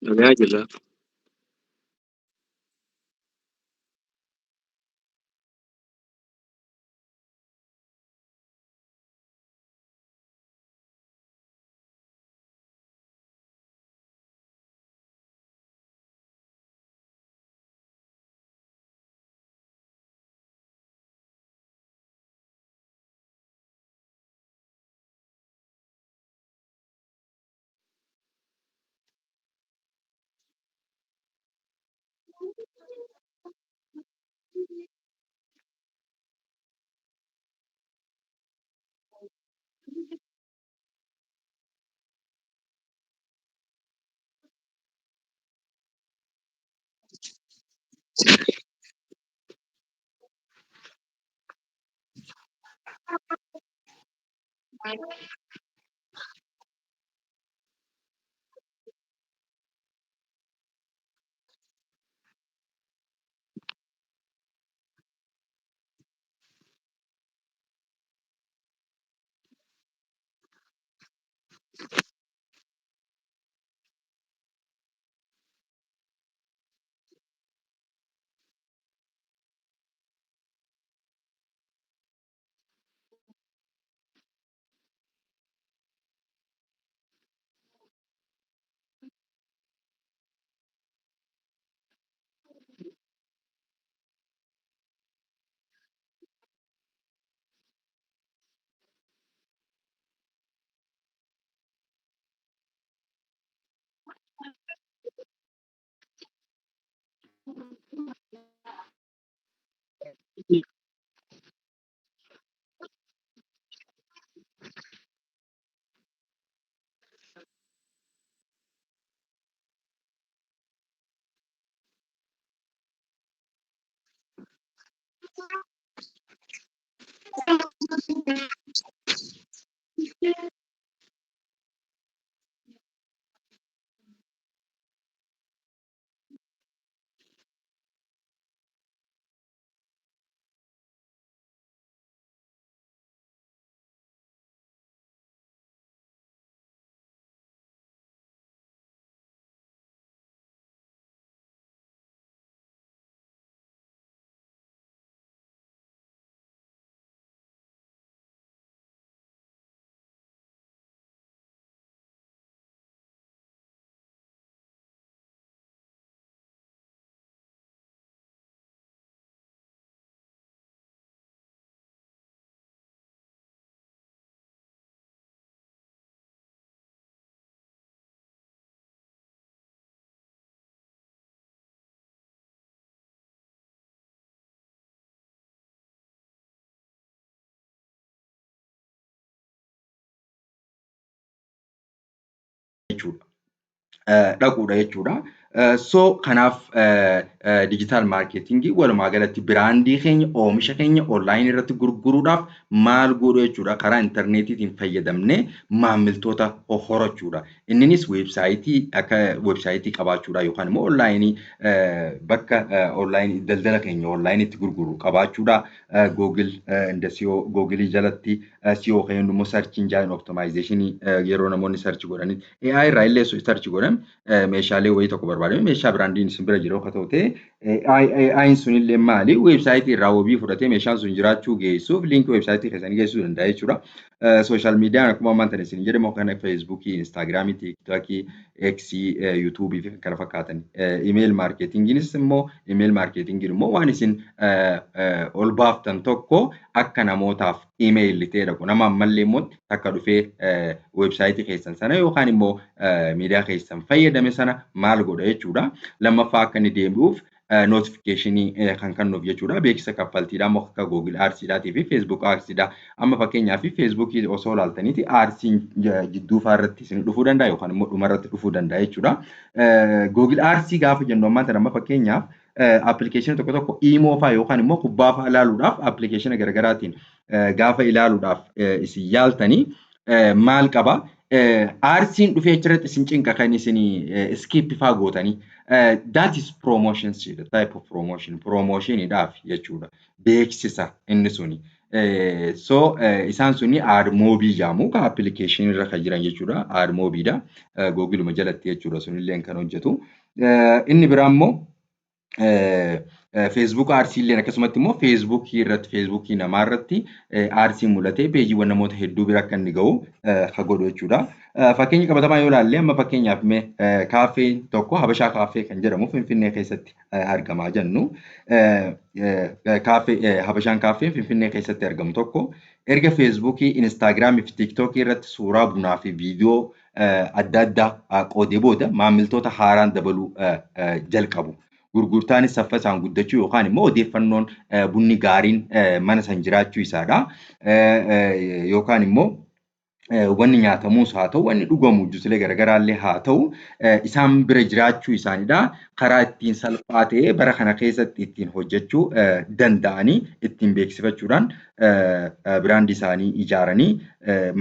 Dhagahaa jirra. Jechuudha. Dhaquudha jechuudha. So kanaaf digital marketingii walumaa galatti brandii keenya, oomisha keenya onlineii irratti gurguruudhaaf maal godhu jechuudha? Karaa intarneetiitiin fayyadamnee maamiltoota horachuudha. Inninis websiteii, akka websiteii qabaachuudha yookaan immoo onlineii bakka onlineii daldala keenya onlineiitti gurguru qabaachuudha. Google and SEO, Googleii jalatti SEO kan immoo search engine optimizationii, yeroo namoonni search godhanii AI irraa illee search godhan, meeshaalee wayii tokko barbaadame, meeshaa brandiin isin bira jiru akka ta'u ta'e, AI'n sunillee maali, websiteii irraa wabii fudhatee meeshaan sun jiraachuu geessuuf linkii websiteii keessanii geessuu danda'a jechuudha. Social mediaan akkuma ammaan tana isin jedhamu kana Facebookii, Instagramii, TikTokii, Xii, YouTubeii fi kan kana fakkaatan. Email marketingiinis immoo, email marketingiin immoo waan isin ol baaftan tokko akka namootaaf email ta'e dhaqu, nama ammallee immoo takka dhufee websiteii keessan sana yookaan immoo miidiyaa keessan fayyadame sana maal godha jechuudha. Lammaffaa akka inni deebi'uuf notificationii kan kennuuf jechuudha. Beeksisa kaffaltiidha immoo akka Google Adsiidhaatii fi Facebook Adsiidha. Amma fakkeenyaaf Facebookii osoo ilaaltaniiti Adsiin jidduu fa'aa irratti isin dhufuu danda'a yookaan immoo dhuma irratti dhufuu danda'a jechuudha. Google Adsii gaafa jennu ammaan tana amma fakkeenyaaf applicationii tokko tokko iimoo fa'aa yookaan immoo kubbaa fa'aa ilaaluudhaaf appilikeeshina garaagaraatiin gaafa ilaaluudhaaf isin yaaltanii maal qaba? Adsiin dhufee achirratti isin cinqa kan isin skip fa'aa gootanii. That is promotion, the type of promotion, promotioniidhaaf jechuudha. Beeksisa inni suni. So isaan suni AdMobi jedhamu, kan applicationii irra kan jiran jechuudha. AdMobiidha. Googleuma jalatti jechuudha sunillee kan hojjetu. Inni biraa immoo Facebook Adsii illee akkasumatti immoo Facebookii irratti, Facebookii namaa irratti adsiin mul'atee pageiiwwan namoota hedduu bira akka inni gahu kan godhu jechuudha. Fakkeenya qabatamaa yoo ilaalle, amma fakkeenyaaf mee kaaffeen tokko, Habashaa Kaaffee kan jedhamu, Finfinnee keessatti argamaa jennu. Kaaffee Habashaan Kaaffeen Finfinnee keessatti argamu tokko erga Facebookii, Instagramii fi TikTokii irratti suuraa bunaa fi viidiyoo adda addaa qoodee booda maamiltoota haaraan dabaluu jalqabu. Gurgurtaanis saffisaan guddachuu yookaan immoo odeeffannoon bunni gaariin mana san jiraachuu isaadha. Yookaan immoo wanni nyaatamus haa ta'u, wanni dhugamu juusilee garaagaraallee haa ta'u, isaan bira jiraachuu isaaniidha. Karaa ittiin salphaa ta'e bara kana keessatti ittiin hojjechuu danda'anii ittiin beeksifachuudhaan brandii isaanii ijaaranii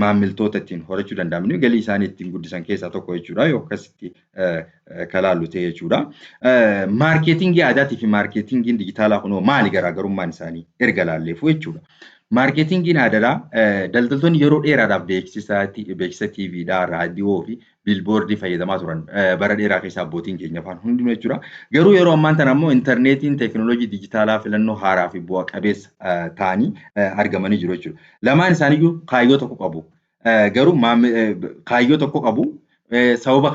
maamiltoota ittiin horachuu danda'amanii galii isaanii ittiin guddisan keessaa tokko jechuudha. Yoo akkasitti kan laallu ta'e jechuudha. Marketingii aadaatii fi marketingiin dijitaalaa kunoo maali garaagarummaan isaanii erga laalleefu jechuudha. Marketingiin aadaa daldaltoonni yeroo dheeraadhaaf beeksisa TVdhaa, raadiyoo fi billboardii fayyadamaa turan bara dheeraa keessa abbootiin keenya afaan hundinuu jechuudha. Garuu yeroo ammaan tana immoo intarneetiin teekinooloojii dijitaalaa filannoo haaraa fi bu'a qabeessa ta'anii argamanii jiru jechuudha. Lamaan isaaniiyyuu kaayyoo tokko qabu. Garuu kaayyoo tokko qabu. Sababa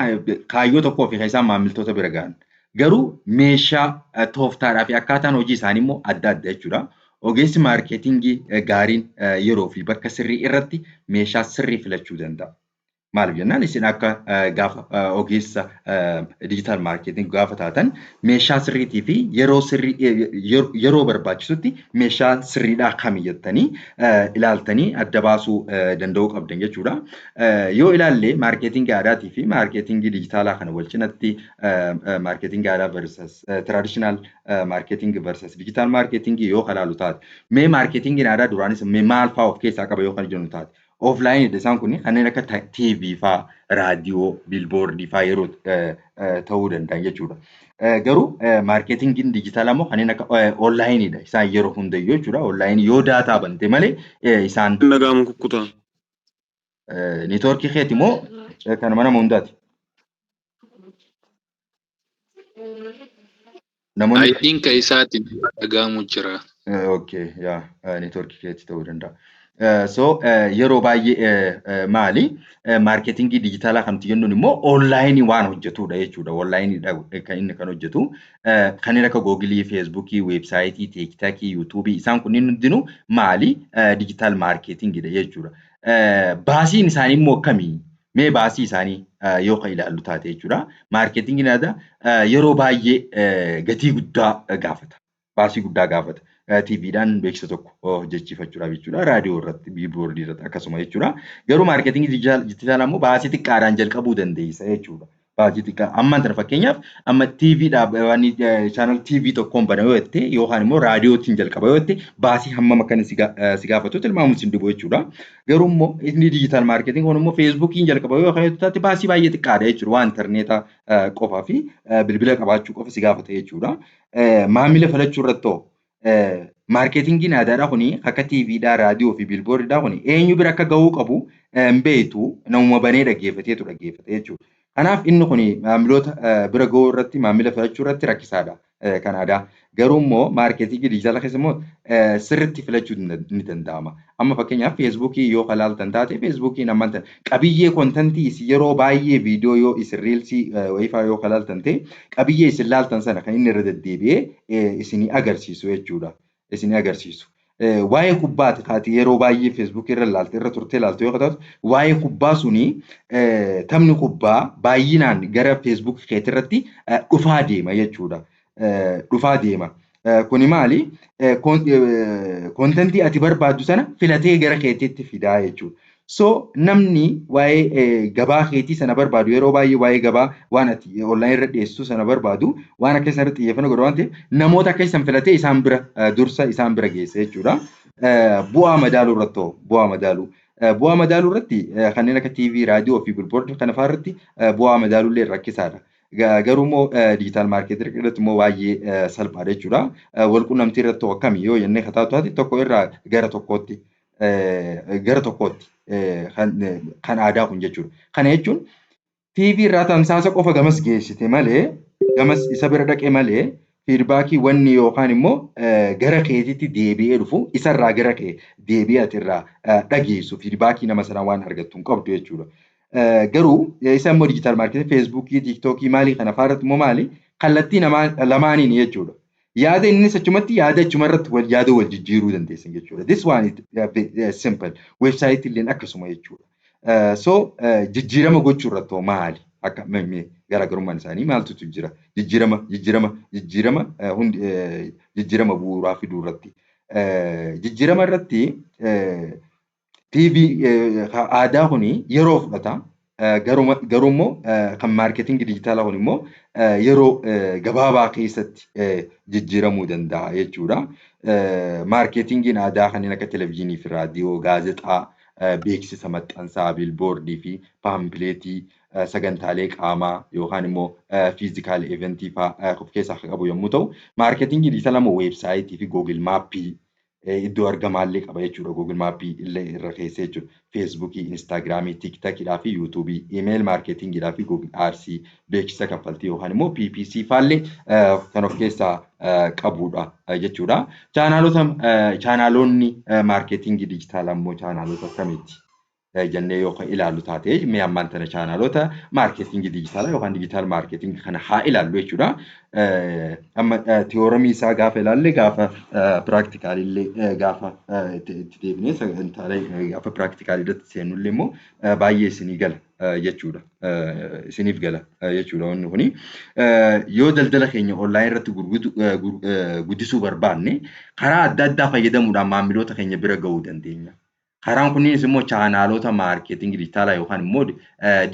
kaayyoo tokkoo fi kan isaan maamiltoota bira gahan. Garuu meeshaa tooftaadhaa fi akkaataan hojii isaanii immoo adda adda jechuudha. Ogeessi marketingii gaariin yeroo fi bakka sirrii irratti meeshaa sirrii filachuu danda'a. Maaliif jennaan, isin akka gaafa ogeessa digital marketing gaafa taatan meeshaa sirriitii fi yeroo sirrii, yeroo barbaachisutti meeshaa sirriidhaa kami jettanii ilaaltanii adda baasuu danda'uu qabdan jechuudha. Yoo ilaalle, marketingii aadaatii fi marketingii dijitaalaa kana wal cinatti, marketingii aadaa versus traditional marketing versus digital marketingii yoo ilaalu taate, mee marketingiin aadaa duraanis mee maal fa'aa of keessaa qaba yoo kan jennu taate, offlineidha. Isaan kun kanneen akka TV fa'aa, raadiyoo, billboardii fa'aa yeroo ta'uu danda'an jechuudha. Garuu marketingiin dijitaalaa immoo kanneen akka onlineidha isaan yeroo hundayyuu jechuudha. Onlineii yoo data bante malee isaan Dhaga'amu kukkutaa. Networkii keeti moo kan mana hundaati? Namoonni I think isaatiin dhaga'amu jira. Okay, yaa, networkii keetti ta'uu danda'a. So yeroo baay'ee maali, marketingii dijitaalaa kan nuti jennuun immoo onlineii waan hojjetudha jechuudha. Onlineiidha kan inni kan hojjetu. Kanneen akka Googleii, Facebookii, websiteii, TikTokii, YouTubeii, isaan kunneen hundinuu maali, digital marketingiidha jechuudha. Baasiin isaanii immoo akkamii? Mee baasii isaanii yoo kan ilaallu taate jechuudha. Marketingiin aadaa yeroo baay'ee gatii guddaa gaafata. Baasii guddaa gaafata. TVdhaan beeksisa tokko hojjechiifachuudhaaf jechuudha. Raadiyoo irratti, billboardii irratti akkasuma jechuudha. Garuu marketingii dijitaalaa immoo baasii xiqqaadhaan jalqabuu dandeessa jechuudha. Baasii xiqqaa ammaan tana, fakkeenyaaf amma TVdhaaf waan channel TV tokkoon bana yoo jette yookaan immoo raadiyootiin jalqaba yoo jette, baasii hammam akka inni si gaafatu tilmaamuun sin dhibu jechuudha. Garuu immoo inni digital marketing kun immoo Facebookiin jalqaba yoo kan taate baasii baay'ee xiqqaadha jechuudha. Waan intarneetaa qofaa fi bilbila qabaachuu qofa si gaafata jechuudha. Maamila filachuu irratti hoo, marketingiin aadaadhaa kuni akka TVdhaa, raadiyoo fi billboardiidhaa kuni eenyu bira akka gahuu qabu hin beektu, namuma banee dhaggeeffateetu dhaggeeffate jechuudha. Kanaaf inni kun maamiloota bira gahuu irratti, maamila filachuu irratti rakkisaadha kan aadaa. Garuu immoo marketingii dijitaalaa keessa immoo sirriitti filachuun ni danda'ama. Amma fakkeenyaaf Facebookii yoo ilaaltan taate, Facebookiin ammaan tana qabiyyee contentii isin yeroo baay'ee viidiyoo yoo isin reelsii wayifaa yoo ilaaltan ta'e, qabiyyee isin laaltan sana kan inni irra deddeebi'ee isinii agarsiisu jechuudha. Isinii agarsiisu. Waa'ee kubbaati kaati yeroo baay'ee Facebookii irra ilaalte, irra turtee ilaalte yoo taatu, waa'ee kubbaa suni, taphni kubbaa baay'inaan gara Facebookii keetii irratti dhufaa deema jechuudha. Dhufaa deema. Kuni maali? Contentii ati barbaaddu sana filatee gara keetiitti fidaa jechuudha. So namni waa'ee gabaa keetii sana barbaadu, yeroo baay'ee waa'ee gabaa waan ati onlineii irra dhiyeessitu sana barbaadu, waan akka isaan irratti xiyyeeffannoo godhu waan ta'eef, namoota akka isaan filatee isaan bira dursa isaan bira geessa jechuudha. Bu'aa madaaluu irratti hoo, bu'aa madaaluu. Bu'aa madaaluu irratti kanneen akka TV, raadiyoo fi billboardii kana fa'aa irratti bu'aa madaaluu illee rakkisaadha. Garuu immoo digital marketing irratti immoo baay'ee salphaadha jechuudha. Wal quunnamtii irratti akkami yoo jennee kataatu taate, tokko irraa gara tokkootti kan aadaa kun jechuudha. Kana jechuun TV irraa tamsaasa qofa gamas geessite malee, gamas isa bira dhaqe malee, feedbackii wanni yookaan immoo gara keetitti deebi'ee dhufu, isarraa gara kee deebi'ee ati irraa dhageessu, feedbackii nama sanaa waan argattu hin qabdu jechuudha. Garuu isa immoo digital marketing Facebookii, TikTokii maalii kana fa'aa irratti immoo maali, kallattii lamaaniin jechuudha. Yaada innis achumatti yaada achuma irratti wal yaada wal jijjiiruu dandeessan jechuudha. This one is simple. Websiteii illeen akkasuma jechuudha. So jijjiirama gochuu irratti hoo maali? Akka garaagarummaan isaanii maaltu jira? Jijjiirama hundi jijjiirama bu'uuraa fiduu irratti. Jijjiirama irratti TV aadaa kuni yeroo fudhata. Garuu immoo kan marketingii dijitaalaa kun immoo yeroo gabaabaa keessatti jijjiiramuu danda'a jechuudha. Marketingiin aadaa kanneen akka televezyiinii fi raadiyoo, gaazexaa, beeksisa maxxansaa, billboardii fi paampileetii, sagantaalee qaamaa yookaan immoo physical eventii fa'aa of keessaa kan qabu yommuu ta'u, marketingii dijitaalaa immoo websiteii fi Google Mapii iddoo argamaallee qaba jechuudha. Google Mapii illee irra keessa jechuudha. Facebookii, Instagramii, TikTokiidhaa fi YouTubeii, email marketingiidhaa fi Google Adsii, beeksisa kaffaltii yookaan immoo PPC faallee kan of keessaa qabudha jechuudha. Channelonni marketingii dijitaalaa immoo channelota akkamiiti jennee yoo kan ilaallu taate, mee ammaan tana channelota marketingii dijitaalaa yookaan digital marketingii kana haa ilaallu jechuudha. Amma theoremii isaa gaafa ilaalle, gaafa practicalii illee gaafa itti deebinee sagantaalee gaafa practicalii irratti seennullee immoo baay'ee isinii gala jechuudha. Isiniif gala jechuudha wanni kuni. Yoo daldala keenya onlineii irratti guddisuu barbaanne, karaa adda addaa fayyadamuudhaan maamiloota keenya bira gahuu dandeenya. Karaan kunniinis immoo channelota marketingii dijitaalaa yookaan immoo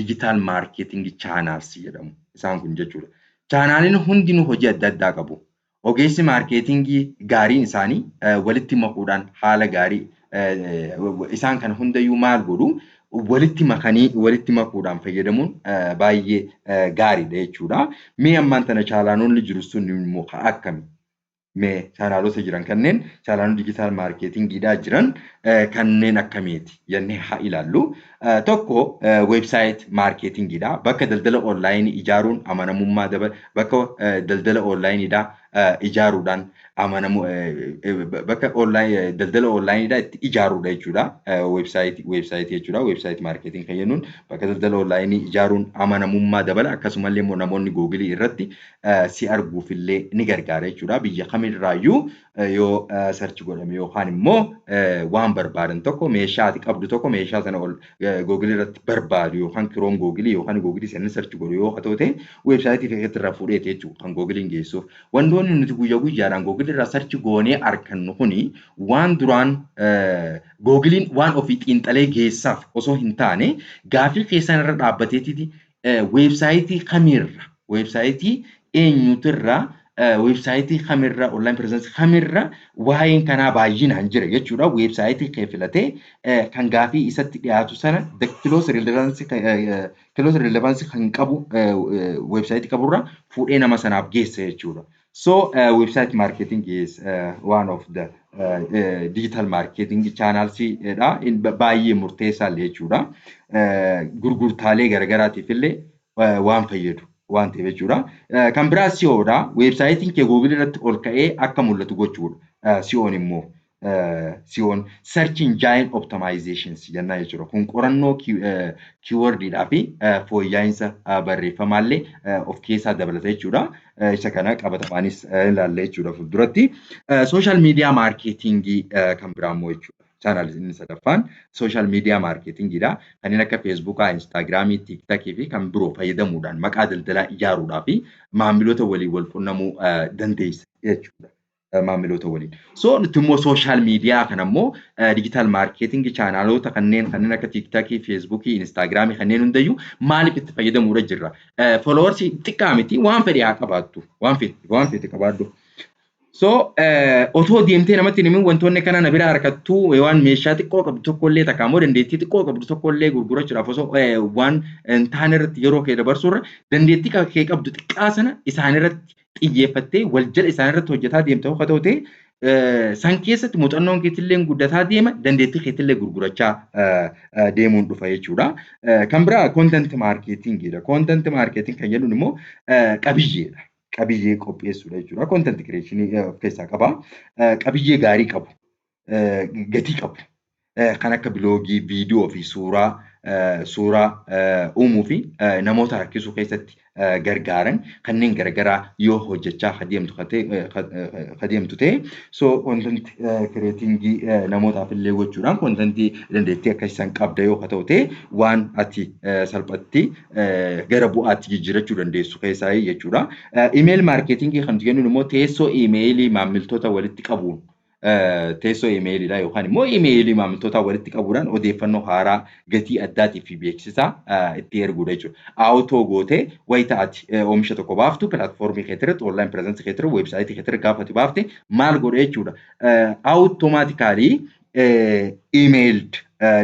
digital marketing channels jedhamu isaan kun jechuudha. Channeliin hundinuu hojii adda addaa qabu. Ogeessi marketingii gaariin isaanii walitti makuudhaan haala gaarii isaan kana hundayyuu maal godhu, walitti makanii walitti makuudhaan fayyadamuun baay'ee gaariidha jechuudha. Mee ammaan tana channelonni jiru sun immoo akkami? Mee channelota jiran kanneen channelonni digital marketingiidhaa jiran kanneen akkamiiti jennee haa ilaallu. Tokko website marketingiidha. Bakka daldala onlineii ijaaruun amanamummaa dabala. Bakka daldala onlineiidhaa ijaaruudhaan amanamu, bakka daldala onlineiidhaa itti ijaaruudha jechuudha. Websiteii jechuudha. Website marketing kan jennuun bakka daldala onlineii ijaaruun amanamummaa dabala. Akkasumallee immoo namoonni Googleii irratti si arguufillee ni gargaara jechuudha. Biyya kamirraayyuu yoo search godhame yookaan immoo waan barbaadan tokko, meeshaa ati qabdu tokko, meeshaa sana ol Googleii irratti barbaadu yookaan Chrome Googleii yookaan Googleii sana search godhu yoo ta'u ta'e, websiteii keessatti irraa fuudheeti jechuudha kan Googleiin geessuuf. Wantoonni nuti guyyaa guyyaadhaan Googleii irraa search goonee argannu kuni waan duraan Googleiin waan ofii xiinxalee geessaaf osoo hin taane, gaafii keessan irra dhaabbateetiti websiteii kamirra, websiteii eenyutirraa, websiteii kamirra, online presenceii kamirra waa'een kanaa baay'inaan jira jechuudha. Websiteii kee filatee kan gaafii isatti dhiyaatu sana close relevanceii kan qabu websiteii qaburra fuudhee nama sanaaf geessa jechuudha. So website marketing is one of the digital marketing channels dha. Baay'ee murteessaa jechuudha. Gurgurtaalee garaagaraatiif illee waan fayyadu waan ta'eef jechuudha. Kan biraa SEOdha. Websiteiin kee Google irratti ol ka'ee akka mul'atu gochuudha. SEOn immoo SEOn search engine optimizations jennaa jechuudha. Kun qorannoo keywordiidhaa fi fooyya'insa barreeffamaallee of keessaa dabalata jechuudha. Isa kana qabatamaanis ilaalla jechuudha fuulduratti. Social media marketingii kan biraa immoo jechuudha. Channel inni sadaffaan social media marketingiidha. Kanneen akka Facebookaa, Instagramii, TikTokii fi kan biroo fayyadamuudhaan maqaa daldalaa ijaaruudhaa fi maamiloota waliin wal qunnamuu dandeessa jechuudha. Maamiloota waliin. So nuti immoo social media kana immoo digital marketingii channelota kanneen akka TikTokii, Facebookii, Instagramii kanneen hundayyuu maaliif itti fayyadamuudha jirra? Followersii xiqqaa miti, waan fedhe haa qabaattu. Waan fedhe qabaadhu. So otoo deemtee namatti hin himin wantoonni kana na bira harkattuu waan meeshaa xiqqoo qabdu tokkollee, takka immoo dandeettii xiqqoo qabdu tokkollee gurgurachuudhaaf osoo waan hin taane irratti yeroo kee dabarsuurra, dandeettii kee qabdu xiqqaa sana isaan irratti xiyyeeffattee wal jala isaan irratti hojjetaa deemte yoo ta'u ta'e, san keessatti muuxannoon keetillee guddataa deema, dandeettii keetillee gurgurachaa deemuun dhufa jechuudha. Kan biraa content marketingiidha. Content marketing kan jennuun immoo qabiyyeedha. Qabiyyee qopheessuudha jechuudha. Content creation of keessaa qaba. Qabiyyee gaarii qabu, gatii qabu, kan akka biloogii, viidiyoo fi suuraa uumuu fi namoota harkisuu keessatti gargaaran kanneen garaagaraa yoo hojjechaa adeemtu ta'e, so content creatingii namootaaf illee gochuudhaan contentii dandeettii akka isaan qabda yoo ta'u ta'e, waan ati salphatti gara bu'aatti jijjiirachuu dandeessu keessaa jechuudha. Email marketingii kan jennuun immoo teessoo imeelii maamiltoota walitti qabuun, teessoo imeeliidha yookaan immoo imeelii maamiltoota walitti qabuudhaan odeeffannoo haaraa, gatii addaatii fi beeksisa itti erguudha jechuudha. Auto gootee wayita ati oomisha tokko baaftu platformii keetirratti, online presenceii keetirratti, websiteii keetirratti gaafa ati baafte maal godha jechuudha? Automatically emailed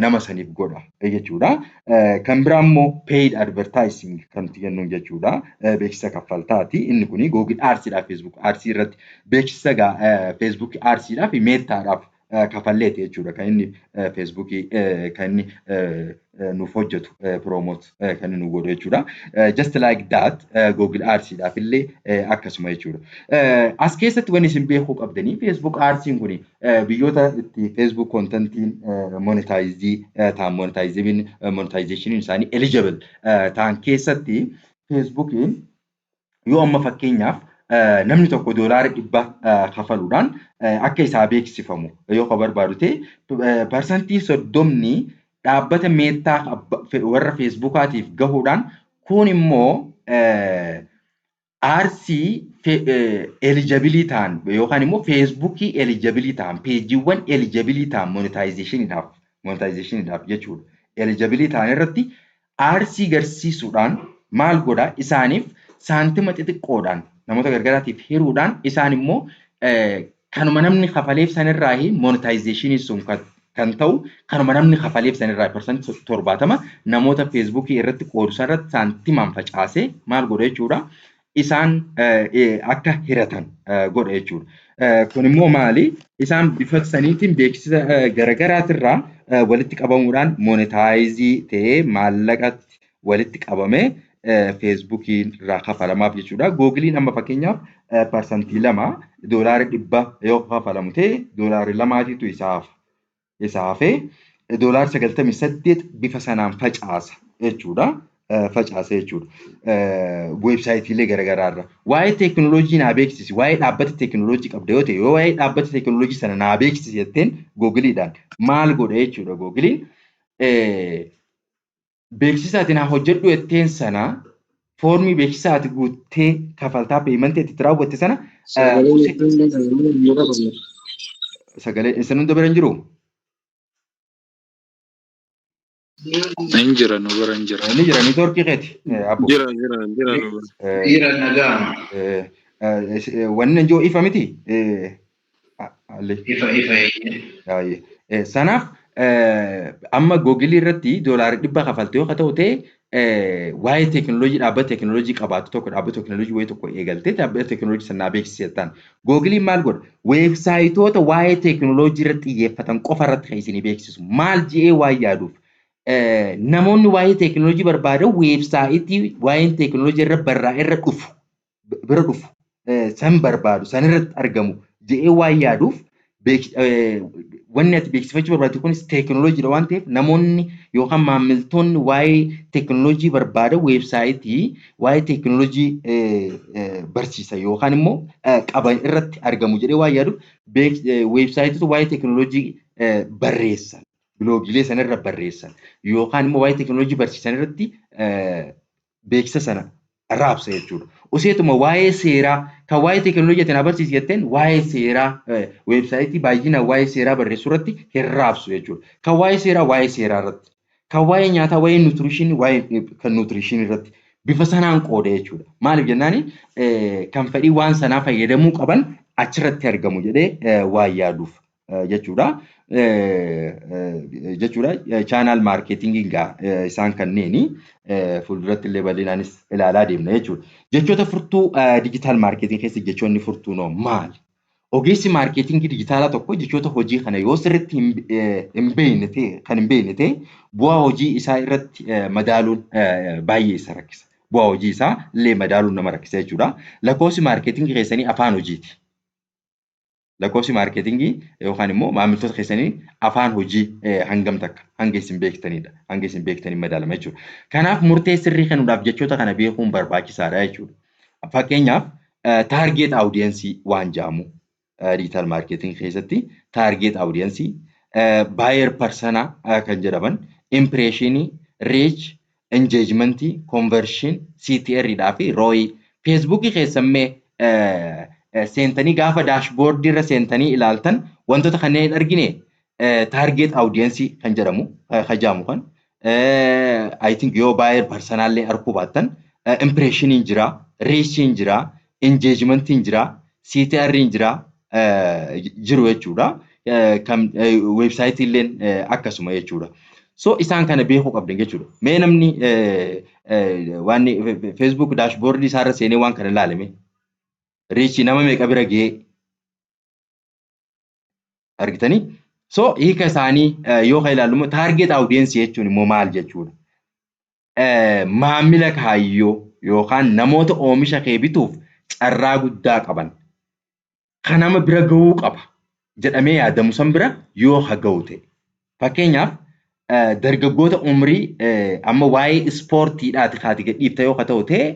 nama saniif godha jechuudha. Kan biraa immoo paid advertising kan nuti jennuun jechuudha. Beeksisa kaffaltaati. Inni kuni Google Adsiidhaaf, Facebook Adsii irratti beeksisa Facebook Adsiidhaaf Metaadhaaf kafalleeti jechuudha. Kan inni Facebookii kan inni nuuf hojjetu, promote kan inni nu godhu jechuudha. Just like that, Google Adsiidhaaf illee akkasuma jechuudha. As keessatti wanni isin beekuu qabdanii, Facebook Adsiin kuni biyyoota itti Facebook contentiin monetizeii ta'an, monetizationiin isaanii eligible ta'an keessatti, Facebookiin yoo amma fakkeenyaaf namni tokko $100 kafaluudhaan akka isaa beeksifamu yoo ka barbaadu ta'e, 30% dhaabbata Meta warra Facebookaatiif gahuudhaan, kun immoo adsii eligibleii ta'an yookaan immoo Facebookii eligibleii ta'an, pageiiwwan eligibleii ta'an monetizationiidhaaf jechuudha. Eligibleii ta'an irratti adsii garsiisuudhaan maal godhaa? Isaaniif saantima xixiqqoodhaan namoota gargaraatiif hiruudhaan, isaan immoo kanuma namni kafaleef sanirraa monetizationii sun kan ta'u, kanuma namni kafaleef sanirraa 70% namoota Facebookii irratti qoodu sanarratti saantimaan facaasee maal godha jechuudha? Isaan akka hiratan godha jechuudha. Kun immoo maali? Isaan bifa saniitiin beeksisa garaagaraatirraa walitti qabamuudhaan monetizeii ta'ee maallaqatti walitti qabamee Facebookii irraa kafalamaaf jechuudha. Googleiin amma fakkeenyaaf 2%, $100 yoo kafalamu ta'e, $2tu isaaf isa hafee $98 bifa sanaan facaasa jechuudha. Facaasa jechuudha. Websiteiilee garaagaraa irra. Waa'ee teekinooloojii naa beeksisi, waa'ee dhaabbata teekinooloojii qabda yoo ta'e, yoo waa'ee dhaabbata teekinooloojii sana naa beeksisi jetteen Googleiidhaan maal godha jechuudha? Googleiin beeksisa ati naa hojjedhu jetteen sana, foormii beeksisa ati guuttee kafaltaa paymentii itti raawwatte sana. Sagalee isin hunda bira hin jiruu? Hin jira, nu bira hin jira. Ni jira, networkii keeti abbo. Jira, jira, jira nu bira. Jira, nagaa. Wanni ijoo ifa miti. Ifa, ifa, eeyyee. Sanaaf amma Googleii irratti $100 kafalte yoo ta'u ta'e, waa'ee teekinooloojii dhaabbata teekinooloojii qabaatu tokko, dhaabbata teekinooloojii wayii tokko eegaltee dhaabbata teekinooloojii sanaa beeksisi jettaan, Googleiin maal godha? Websiteoota waa'ee teekinooloojii irratti xiyyeeffatan qofa irratti kan isinii beeksisu. Maal je'ee waan yaaduuf, namoonni waa'ee teekinooloojii barbaadan websiteii waa'een teekinooloojii irra barraa'e irra dhufu, bira dhufu, san barbaadu, san irratti argamu je'ee waan yaaduuf, wanni ati beeksifachuu barbaaddu kunis teekinooloojiidha waan ta'eef, namoonni yookaan maamiltoonni waa'ee teekinooloojii barbaadan websiteii waa'ee teekinooloojii barsiisan yookaan immoo qaban irratti argamu jedhee waan yaaduuf, websiteoota waa'ee teekinooloojii barreessan, blogiilee sanarra barreessan yookaan immoo waa'ee teekinooloojii barsiisan irratti beeksisa sana raabsa jechuudha. Useetuma waa'ee seeraa kan waa'ee teekinooloojii ati na barsiisi jetteen, waa'ee seeraa websiteii baay'inaan waa'ee seeraa barreessuu irratti hin raabsu jechuudha. Kan waa'ee seeraa waa'ee seeraa irratti, kan waa'ee nyaataa waa'ee nutritionii, waa'ee kan nutritionii irratti bifa sanaan qooda jechuudha. Maaliif jennaani, kan fedhii waan sanaa fayyadamuu qaban achirratti argamu jedhee waan yaaduuf jechuudha. Jechuudha. Channel marketingiin gaa isaan kanneeni fuulduratti illee bal'inaanis ilaalaa deemna jechuudha. Jechoota furtuu digital marketing keessa jechoonni furtuunoo maali? Ogeessi marketingii dijitaalaa tokko jechoota hojii kana yoo sirriitti hin beekne ta'e, kan hin beekne ta'e, bu'aa hojii isaa irratti madaaluun baay'ee isa rakkisa. Bu'aa hojii isaa illee madaaluun nama rakkisa jechuudha. Lakkoofsi marketingii keessanii afaan hojiiti. Lakkoofsi marketingii yookaan immoo maamiltoota keessanii afaan hojii hangam takka hanga isin beektanidha. Hanga isin beektanii madaalama jechuudha. Kanaaf murtee sirrii kennuudhaaf jechoota kana beekuun barbaachisaadha jechuudha. Fakkeenyaaf, target audience waan jedhamu, digital marketing keessatti target audience, buyer persona kan jedhaman, impressionii, reach, engagementii, conversion, CTR dhaa fi ROI. Facebookii keessammee seentanii gaafa dashboardii irra seentanii ilaaltan wantoota kanneen hin argine. Target audience kan jedhamu kan jedhamu kan, I think, yoo buyer personallee arguu baattan, impressioniin jira, reachiin jira, engagementiin jira, CTR'n jira, jiru jechuudha. Kan websiteii illeen akkasuma jechuudha. So isaan kana beekuu qabdan jechuudha. Mee namni waan Facebook dashboardii isaarra seenee waan kana ilaalame, reachii nama meeqa bira ga'ee argitanii? So hiika isaanii yoo kan ilaallu immoo, target audience jechuun immoo maal jechuudha? Maamila kaayyoo yookaan namoota oomisha kee bituuf carraa guddaa qaban kan nama bira gahuu qaba jedhamee yaadamu san bira yoo ha ga'u ta'e. Fakkeenyaaf, dargaggoota umrii, amma waa'ee ispoortiidhaati kaati gadhiifta yoo ta'u ta'e,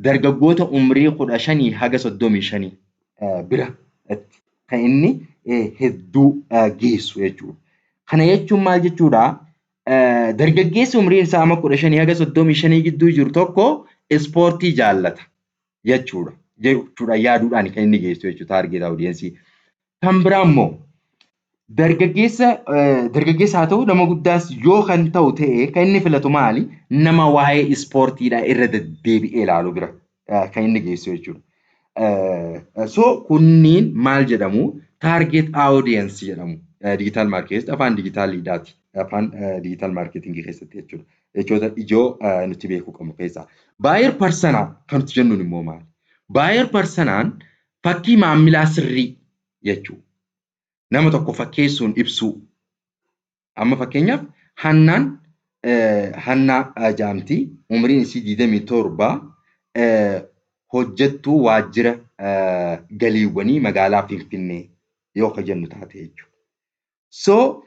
dargaggoota umrii 15 haga 35 bira kan inni hedduu geessu jechuudha. Kana jechuun maal jechuudha? Dargaggeessi umriin isaa amma 15 haga 35 gidduu jiru tokko ispoortii jaallata jechuudha. Jechuudha yaaduudhaan kan inni geessu jechuudha target audience. Kan biraa immoo dargaggeessa haa ta'u, nama guddaas yoo kan ta'u ta'e, kan inni filatu maali? Nama waa'ee ispoortiidhaa irra deddeebi'ee ilaalu bira kan inni geessu jechuudha. So kunniin maal jedhamu? Target audience jedhamu. Digital market afaan dijitaaliidhaati. Afaan digital marketingii keessatti jechuudha. Jechoota ijoo nuti beekuu qabnu keessaa. Buyer persona kan nuti jennuun immoo maali? Buyer personaan fakkii maamilaa sirrii jechuudha. Nama tokko fakkeessuun ibsuu. Amma fakkeenyaaf, Hannaan Hannaa jedhamti. Umriin isii 27, hojjettuu waajjira galiiwwanii magaalaa Finfinnee yoo ka jennu taate jechuudha. So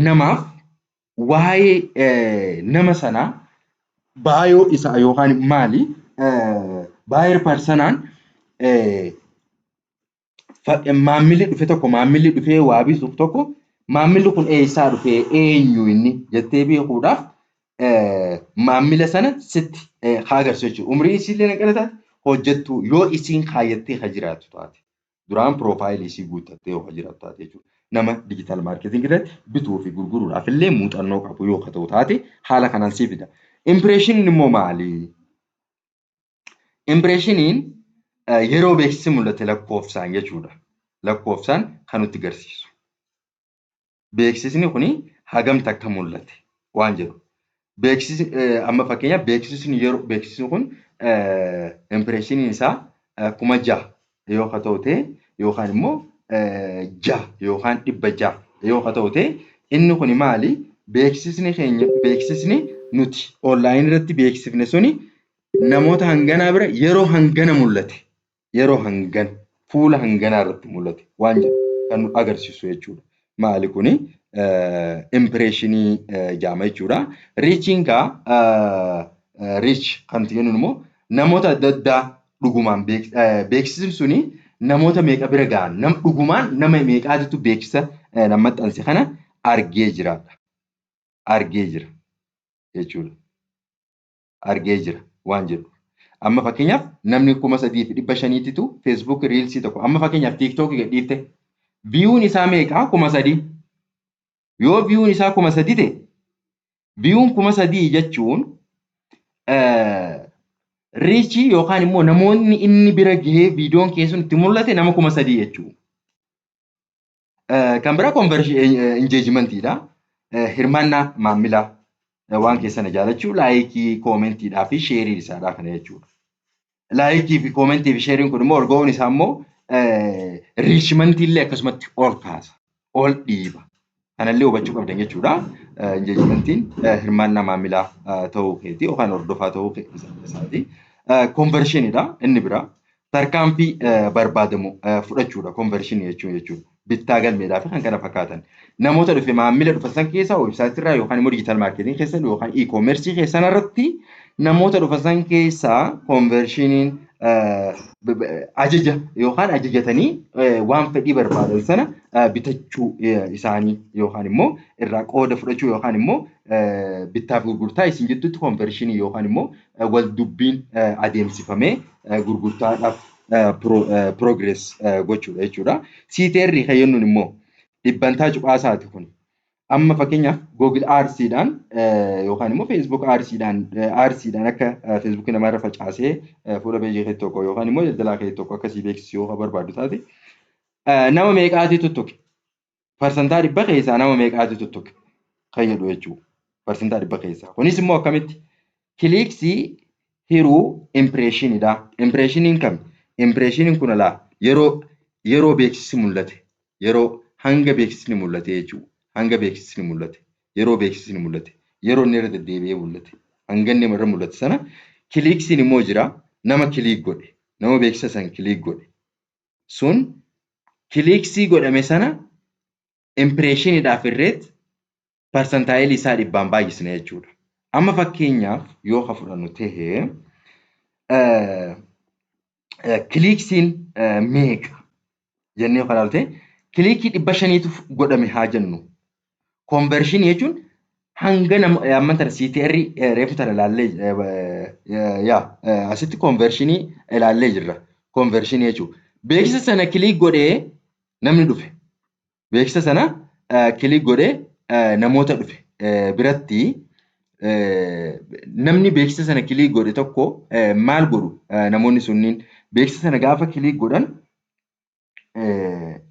namaaf waa'ee nama sanaa bio isaa yookaan maali, buyer personaan maamilli dhufe tokko, maamilli dhufee waa bituuf tokko, maamilli kun eessaa dhufee, eenyu inni jettee beekuudhaaf maamila sana sitti haa agarsiisu jechuudha. Umriin isiillee hanqina taate, hojjettuu yoo isiin kaayyattee ha jiraattu taate, duraan profileii isii guuttattee yoo ha jiraattu taate jechuudha. Nama digital marketingii irratti bituu fi gurguruudhaaf illee muuxannoo qabu yoo ka ta'u taate, haala kanaan sii fida. Impressioniin immoo maali? Impressioniin yeroo beeksisni mul'ate lakkoofsaan jechuudha. Lakkoofsaan kan nutti agarsiisu. Beeksisni kuni hagam takka mul'ate waan jedhu. Beeksisni amma fakkeenyaaf beeksisni yeroo beeksisni kun impressioniin isaa 6000 yoo ka ta'u ta'e, yookaan immoo 6 yookaan 600 yoo ka ta'u ta'e, inni kuni maali? Beeksisni keenya, beeksisni nuti onlineii irratti beeksifne suni namoota hanganaa bira yeroo hangana mul'ate, yeroo hangana fuula hanganaa irratti mul'ate waan jedhu kan nu agarsiisu jechuudha. Maali kuni? Impressionii jedhama jechuudha. Reachiin gaa, reach kan nuti jennuun immoo namoota adda addaa dhugumaan beeksisni suni namoota meeqa bira gahan, dhugumaan nama meeqaatitu beeksisa maxxanse kana argee jiraadha. Argee jira jechuudha. Argee jira waan jedhu. Amma fakkeenyaaf, namni 3500titu Facebook reelsii tokko, amma fakkeenyaaf TikTokii gadhiifte, viewun isaa meeqaa? 3000. Yoo viewun isaa 3000 ta'e, viewun 3000 jechuun Reachii yookaan immoo namoonni inni bira gahee viidiyoon kee sun itti mul'ate nama 3000 jechuudha. Kan biraa engagementiidha. Hirmaannaa maamilaa waan keessan jaalachuu, likeii, commentiidhaa fi shareii isaadha kana jechuudha. Likeii fi commentii fi shareiin kun immoo ol ga'uun isaa immoo reachmentii illee akkasumatti ol kaasa, ol dhiiba. Kanallee hubachuu qabdan jechuudha. Engagementiin hirmaannaa maamilaa ta'uu keeti yookaan hordofaa ta'uu isaati. Conversioniidha inni biraa. Tarkaanfii barbaadamu fudhachuudha conversionii jechuun jechuudha. Bittaa galmeedhaa fi kan kana fakkaatan. Namoota dhufe, maamila dhufe san keessaa, websiteii irraa yookaan immoo digital marketingii keessan yookaan e-commerceii keessan irratti namoota dhufe san keessaa conversioniin ajaja yookaan ajajatanii waan fedhii barbaadan sana bitachuu isaanii yookaan immoo irraa qooda fudhachuu yookaan immoo bittaa fi gurgurtaa isin jidduutti conversionii yookaan immoo wal dubbiin adeemsifamee gurgurtaadhaaf progress gochuudha jechuudha. CTR kan jennuun immoo dhibbantaa cuqaasaati kun. Amma fakkeenyaaf Google Adsiidhaan yookaan immoo Facebook Adsiidhaan akka Facebook namarra facaasee fuula pageii kee tokko yookaan immoo daldalaa kee tokko akkasii beeksisuu yoo barbaaddu taate, nama meeqaatu tuttuqe? 100% keessaa nama meeqaatu tuttuqe kan jedhu jechuudha. 100% keessaa. Kunis immoo akkamitti? Clicksii hiruu impressioniidha. Impressioniin kami? Impressioniin kun alaa yeroo beeksisni mul'ate, yeroo hanga beeksisni mul'ate jechuudha. Hanga beeksisni mul'ate, yeroo beeksisni mul'ate, yeroo inni irra deddeebi'ee mul'ate, hanga inni irra mul'ate sana. Clicksiin immoo jira, nama click godhe, nama beeksisa san click godhe sun, clicksii godhame sana impressioniidhaaf irreet percentileii isaa dhibbaan baay'isne jechuudha. Amma fakkeenyaaf yoo ka fudhannu tahee, clicksiin meeqa jennee yoo ilaalte, clickii 500tu godhame haa jennu. Conversionii jechuun hanga nama amma tana CTR reefu tana ilaallee, yaa asitti conversionii ilaallee jirra. Conversionii jechuudha. Beeksisa sana click godhee namni dhufe. Beeksisa sana click godhee namoota dhufe biratti, namni beeksisa sana click godhe tokko maal godhu? Namoonni sunniin beeksisa sana gaafa click godhan,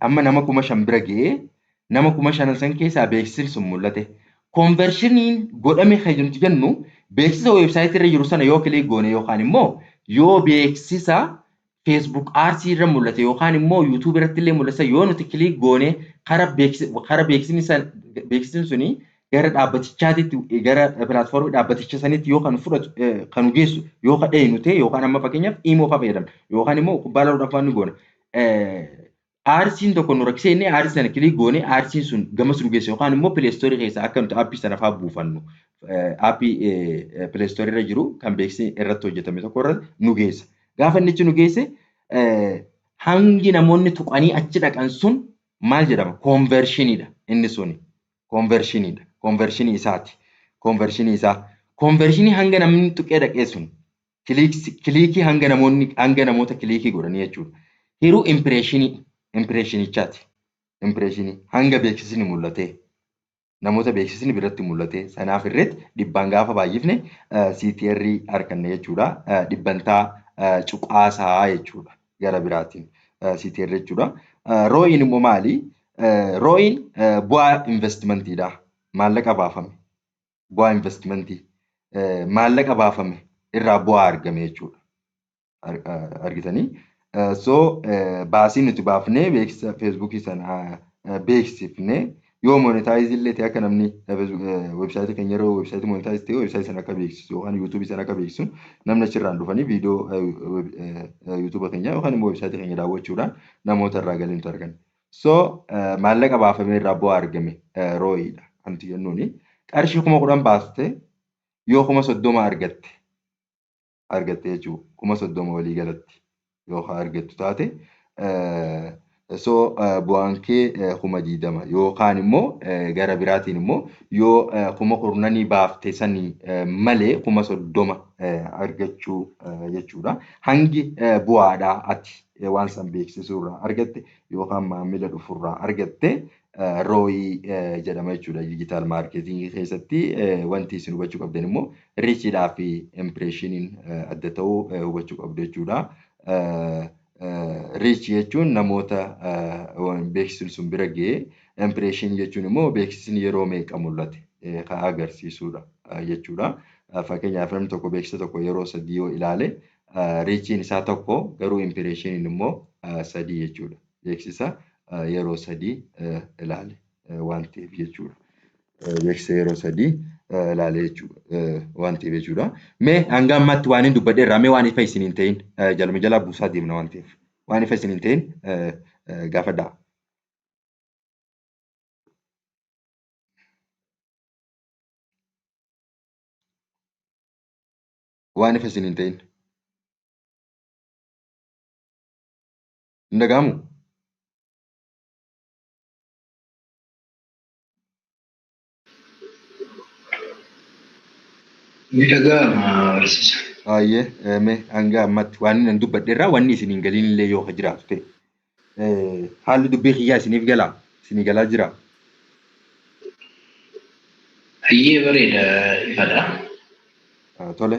amma nama 5000 bira ga'ee, nama 5000 san keessaa beeksisni sun mul'ate. Conversioniin godhame kan nuti jennu beeksisa websiteii irra jiru sana yoo click goone, yookaan immoo yoo beeksisa Facebook Adsii irra mul'ate yookaan immoo YouTube irratti illee mul'ata, yoo nuti click goone kara beeksisni suni gara dhaabbatichaatitti, gara platformii dhaabbaticha sanitti yoo kan fudhatu, kan geessu yoo ka dheeynu ta'e, yookaan amma fakkeenyaaf Imo fa'aa fayyadamna yookaan immoo kubbaa laaluudhaaf waan ni goona. Adsiin tokko nu rakkisee inni adsii sana click goone, adsiin sun gamas nu geesse, yookaan immoo Play Storeii keessaa akka nuti appii sana fa'aa buufannu, appii Play Storeii irra jiru kan beeksisni irratti hojjetame tokko irra nu geessa. Gaafa inni achi nu geesse, hangi namoonni tuqanii achi dhaqan sun maal jedhama? Conversioniidha inni suni. Conversioniidha. Conversionii isaati. Conversionii isaa. Conversionii hanga namni tuqee dhaqee sun, clickii hanga namoonni, hanga namoota clickii godhanii jechuudha. Hiruu impressionii impressionichaati. Impressionii hanga beeksisni mul'ate, namoota beeksisni biratti mul'ate sanaaf irratti dhibbaan gaafa baay'ifne CTR arganna jechuudha. Dhibbantaa cuqaasaa jechuudha gara biraatiin CTR jechuudha. ROIin immoo maali? ROIin bu'aa investmentiidha. Maallaqa baafame. Bu'aa investmentii. Maallaqa baafame irraa bu'aa argame jechuudha. Argitanii? So baasii nuti baafnee beeksisa Facebookii sana beeksifnee, yoo monetizeii illee ta'e, akka namni websiteii keenya yeroo websiteii monetize ta'e websiteii sana akka beeksisu yookaan YouTubeii sana akka beeksisu, namni achirraan dhufanii viidiyoo YouTubea keenya yookaan immoo websiteii keenya daawwachuudhaan namoota irraa galii nuti arganna. So maallaqa baafame irraa bu'aa argame ROIidha kan nuti jennuuni. Qarshii 10,000 baaste yoo 30,000 argatte jechuudha. 30,000 walii galatti yoo argattu taate, so bu'aan kee 20,000, yookaan immoo gara biraatiin immoo yoo 10,000 baafte sanii malee 30,000 argachuu jechuudha. Hangi bu'aadhaa ati waan san beeksisuurraa argatte yookaan maamila dhufurraa argatte ROI jedhama jechuudha. Digital marketingii keessatti wanti isin hubachuu qabdan immoo reachiidhaa fi impressioniin adda ta'uu hubachuu qabdu jechuudha. Reach jechuun namoota beeksisni sun bira ga'e, impression jechuun immoo beeksisni yeroo meeqa mul'ate kan agarsiisudha jechuudha. Fakkeenyaaf namni tokko beeksisa tokko yeroo 3 yoo ilaale reachiin isaa 1 garuu impressioniin immoo 3 jechuudha. Beeksisa yeroo 3 ilaale waan ta'eef jechuudha. Beeksisa yeroo 3 ilaale jechuudha waan ta'eef jechuudha. Mee hanga ammaatti waan hin dubbadhe irraa mee waan ifa isin hin ta'in jaluma jalaa buusaa deemna waan ta'eef waan ifa isin hin ta'in gaafadhaa. Waan ifa isin hin ta'in. Hin dhaga'amu? Ni dhaga'ama barsiisa. Baay'ee mee hanga ammatti waan inni dubbadhe irraa wanni isin hin galiin illee yoo jiraatu ta'e. Haalli dubbii kiyyaa isiniif galaa? Isinii galaa jira? Hayyee bareeda ifadha. Tole.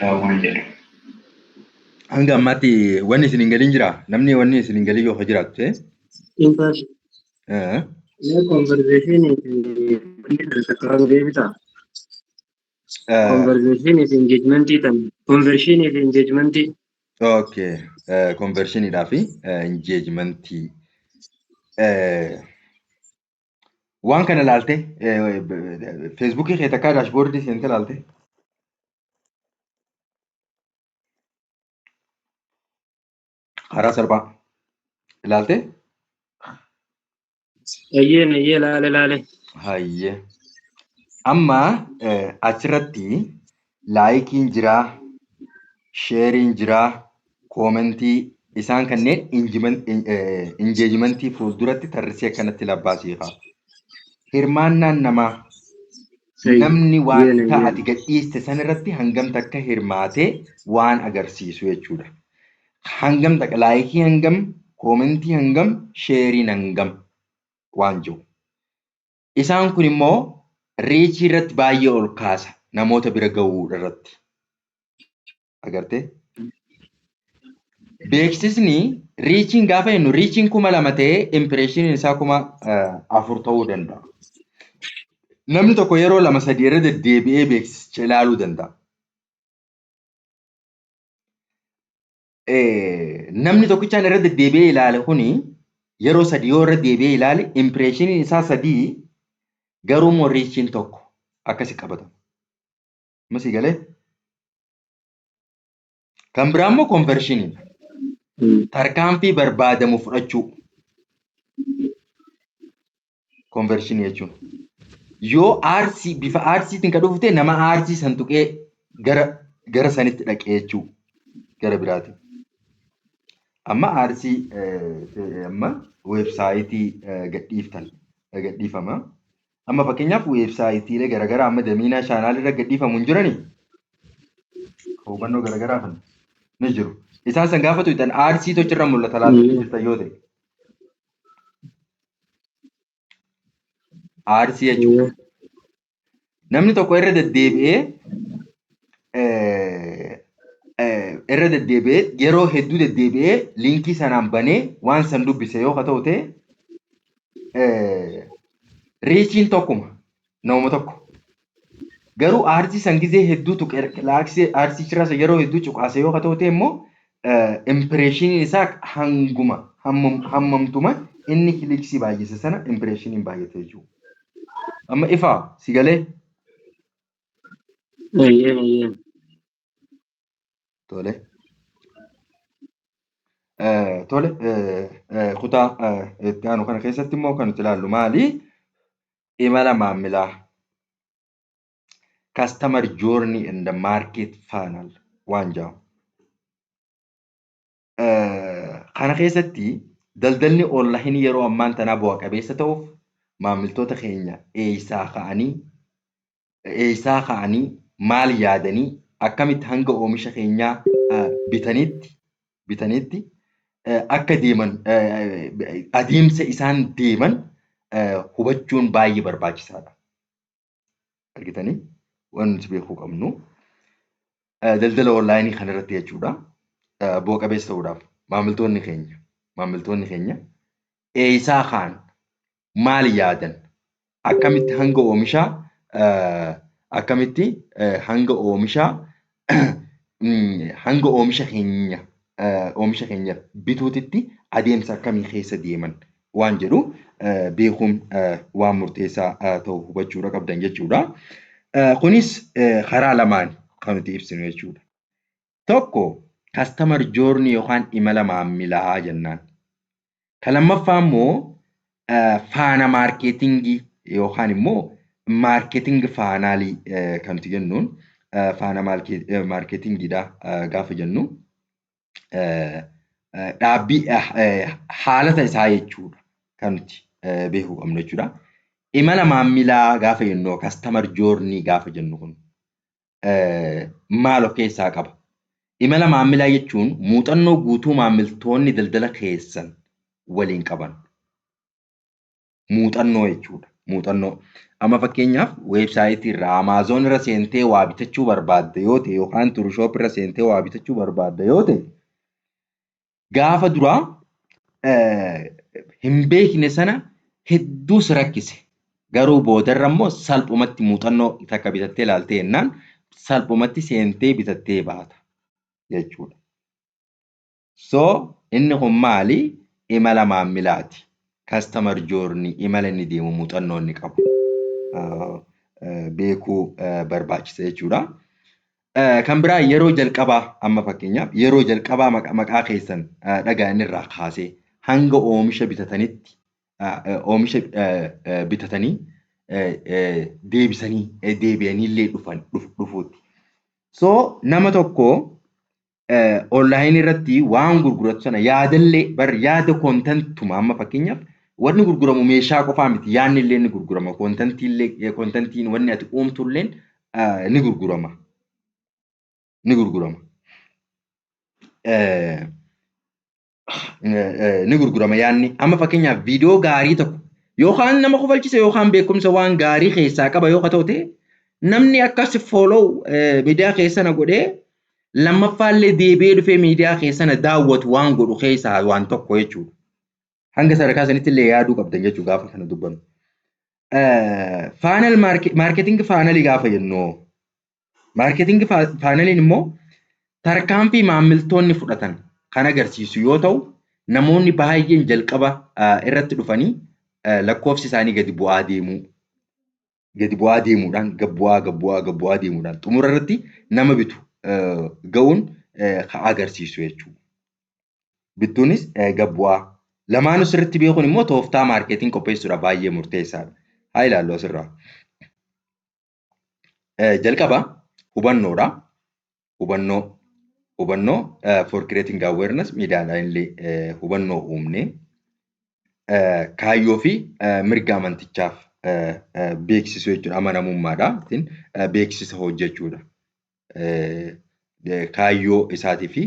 Waan jedhu. Hanga ammaatti wanni isin hin galiin jira? Namni wanni isin hin galiin yoo jiraatu ta'e. Conversationii fi deebisaa. Conversationii fi engagementii tan. Conversionii fi engagementii. Okay. Conversioniidhaa fi engagementii. Waan kana ilaalte Facebookii kee takkaa dashboardii seentee ilaalte? Karaa salphaa ilaalte? Eeyyeen eeyyee laale laale. Hayyee. Amma achirratti likeiin jiraa, shareiin jiraa, commentii isaan kanneen engagementii fuulduratti tarrisee akkanatti labbaasii ka'a. Hirmaannaan namaa namni wanta ati gadhiiste sanarratti hangam takka hirmaatee waan agarsiisu jechuudha. Hangam takka likeii hangam, commentii hangam, shareiin hangam waan jiru. Isaan kun immoo reachii irratti baay'ee ol kaasa namoota bira gahuu irratti. Agartee? Beeksisni reachiin gaafa jennu reachiin 2000 ta'ee impressioniin isaa 4000 ta'uu danda'a. Namni tokko yeroo lama sadii irra deddeebi'ee beeksisicha ilaaluu danda'a. Namni tokkichaan irra deddeebi'ee ilaale kuni yeroo sadii yoo irra deebi'ee ilaale impressioniin isaa 3 garuu immoo reachiin 1 akkasi qabatama. Masii galee? Kan biraa immoo conversioniidha. Tarkaanfii barbaadamu fudhachuu. Conversionii jechuun. Yoo adsii bifa adsiitiin kan dhufu ta'e nama adsii san tuqee gara sanitti dhaqee jechuu gara biraatiin. Amma adsii amma websiteii gadhiiftan gadhiifama. Amma fakkeenyaaf websiteiilee garaagaraa amma Damiinaa channel irra gadhiifamu hin jiranii? Hubannoo garaagaraa kan ni jiru. Isaan san gaafa tuqxan adsii tochirra mul'ata laaltanii jirtan yoo ta'e. Adsii jechuudha. Namni tokko irra deddeebi'ee yeroo hedduu deddeebi'ee linkii sanaan banee waan san dubbise yoo ta'u ta'e reachiin tokkuma nama tokko. Garuu adsii san gizee hedduu tuqe adsii irraa yeroo hedduu cuqaase yoo ta'u ta'e immoo impressioniin isaa hanguma hammamtuma inni clicksii baay'ise sana impressioniin baay'ate jechuudha. Amma ifaa si galee? Eeyyeen eeyyeen. Tole. Tole, kutaa itti aanu kana keessatti immoo kan nuti ilaallu maali? Imala maamilaa. Customer journey and the market funnel waan jedhamu. Kana keessatti daldalli onlineii yeroo ammaan tanaa bu'a qabeessa ta'uuf maamiltoota keenya eessaa ka'anii maal yaadanii akkamitti hanga oomisha keenyaa bitanitti akka deeman, adeemsa isaan deeman hubachuun baay'ee barbaachisaadha. Argitanii, waan nuti beekuu qabnu daldala onlaayinii kanarratti jechuudha. Bu'a qabeessa ta'uudhaaf maamiltoonni keenya eessaa kaan, maal yaadan, akkamitti hanga oomishaa akkamitti hanga oomishaa hanga oomisha keenya bituutitti adeemsa akkamii keessa deeman waan jedhu beekuun waan murteessaa ta'u hubachuudha qabdan jechuudha. Kunis karaa lamaan kan nuti ibsinu jechuudha. Tokko customer journey yookaan imala maamilaa jennaan. Kan lammaffaa immoo funnel marketingii yookaan immoo marketing funnelii kan nuti jennuun, funnel marketingiidha gaafa jennu dhaabbii haalata isaa jechuudha kan nuti beekuu qabnu jechuudha. Imala maamilaa gaafa jennu, customer journey gaafa jennu kun maal of keessaa qaba? Imala maamilaa jechuun muuxannoo guutuu maamiltoonni daldala keessan waliin qaban. Muuxannoo jechuudha. Muuxannoo. Amma fakkeenyaaf weebsaayitii irraa, Amazon irra seentee waa bitachuu barbaadde yoo ta'e, yookaan Turushop irra seentee waa bitachuu barbaadde yoo ta'e, gaafa duraa hin beekne sana hedduu si rakkise. Garuu boodarra immoo salphumatti muuxannoo takka bitattee ilaaltee jennaan salphumatti seentee bitattee baata jechuudha. So inni kun maali? Imala maamilaati. Customer journey, imala inni deemu, muuxannoo inni qabu beekuu barbaachisa jechuudha. Kan biraa yeroo jalqabaa, amma fakkeenyaaf yeroo jalqabaa maqaa keessan dhaga'an irraa kaasee hanga oomisha bitatanitti, oomisha bitatanii deebisanii deebi'anii dhufan dhufuutti. So nama tokko onlaayinii irratti waan gurguratu sana yaadallee bar, yaada contentuma, amma fakkeenyaaf wanni gurguramu meeshaa qofaa miti, yaadni illee ni gurgurama, contentii illee, contentiin wanni ati uumtu illee ni gurgurama. Ni gurgurama. Ni gurgurama yaadni. Amma fakkeenyaaf viidiyoo gaarii tokko yookaan nama kofalchise yookaan beekumsa waan gaarii keessaa qaba yoo ta'u ta'e, namni akkas follow miidiyaa keessa na godhee lammaffaallee deebi'ee dhufee miidiyaa keessa na daawwatu waan godhu keessaa waan tokko jechuudha. Hanga sadarkaa sanitti illee yaaduu qabdan jechuudha gaafa kana dubbannu. Funnel, marketing funnelii gaafa jennu, marketing funneliin immoo tarkaanfii maamiltoonni fudhatan kan agarsiisu yoo ta'u, namoonni baay'een jalqaba irratti dhufanii lakkoofsi isaanii gadi bu'aa deemuu, gadi bu'aa deemuudhaan, gad bu'aa, gad bu'aa, gad bu'aa deemuudhaan xumura irratti nama bitu ga'uun kan agarsiisu jechuudha. Bittuunis gad bu'aa. Lamaanuu sirriitti beekuun immoo tooftaa marketing qopheessuudhaaf baay'ee murteessaadha. Haa ilaallu asirraa. Jalqaba hubannoodha. Hubannoo for creating awareness, miidiyaadhaan illee hubannoo uumne, kaayyoo fi mirga amantichaaf beeksisuu jechuudha. Amanamummaadha. Beeksisa hojjechuudha. Kaayyoo isaatii fi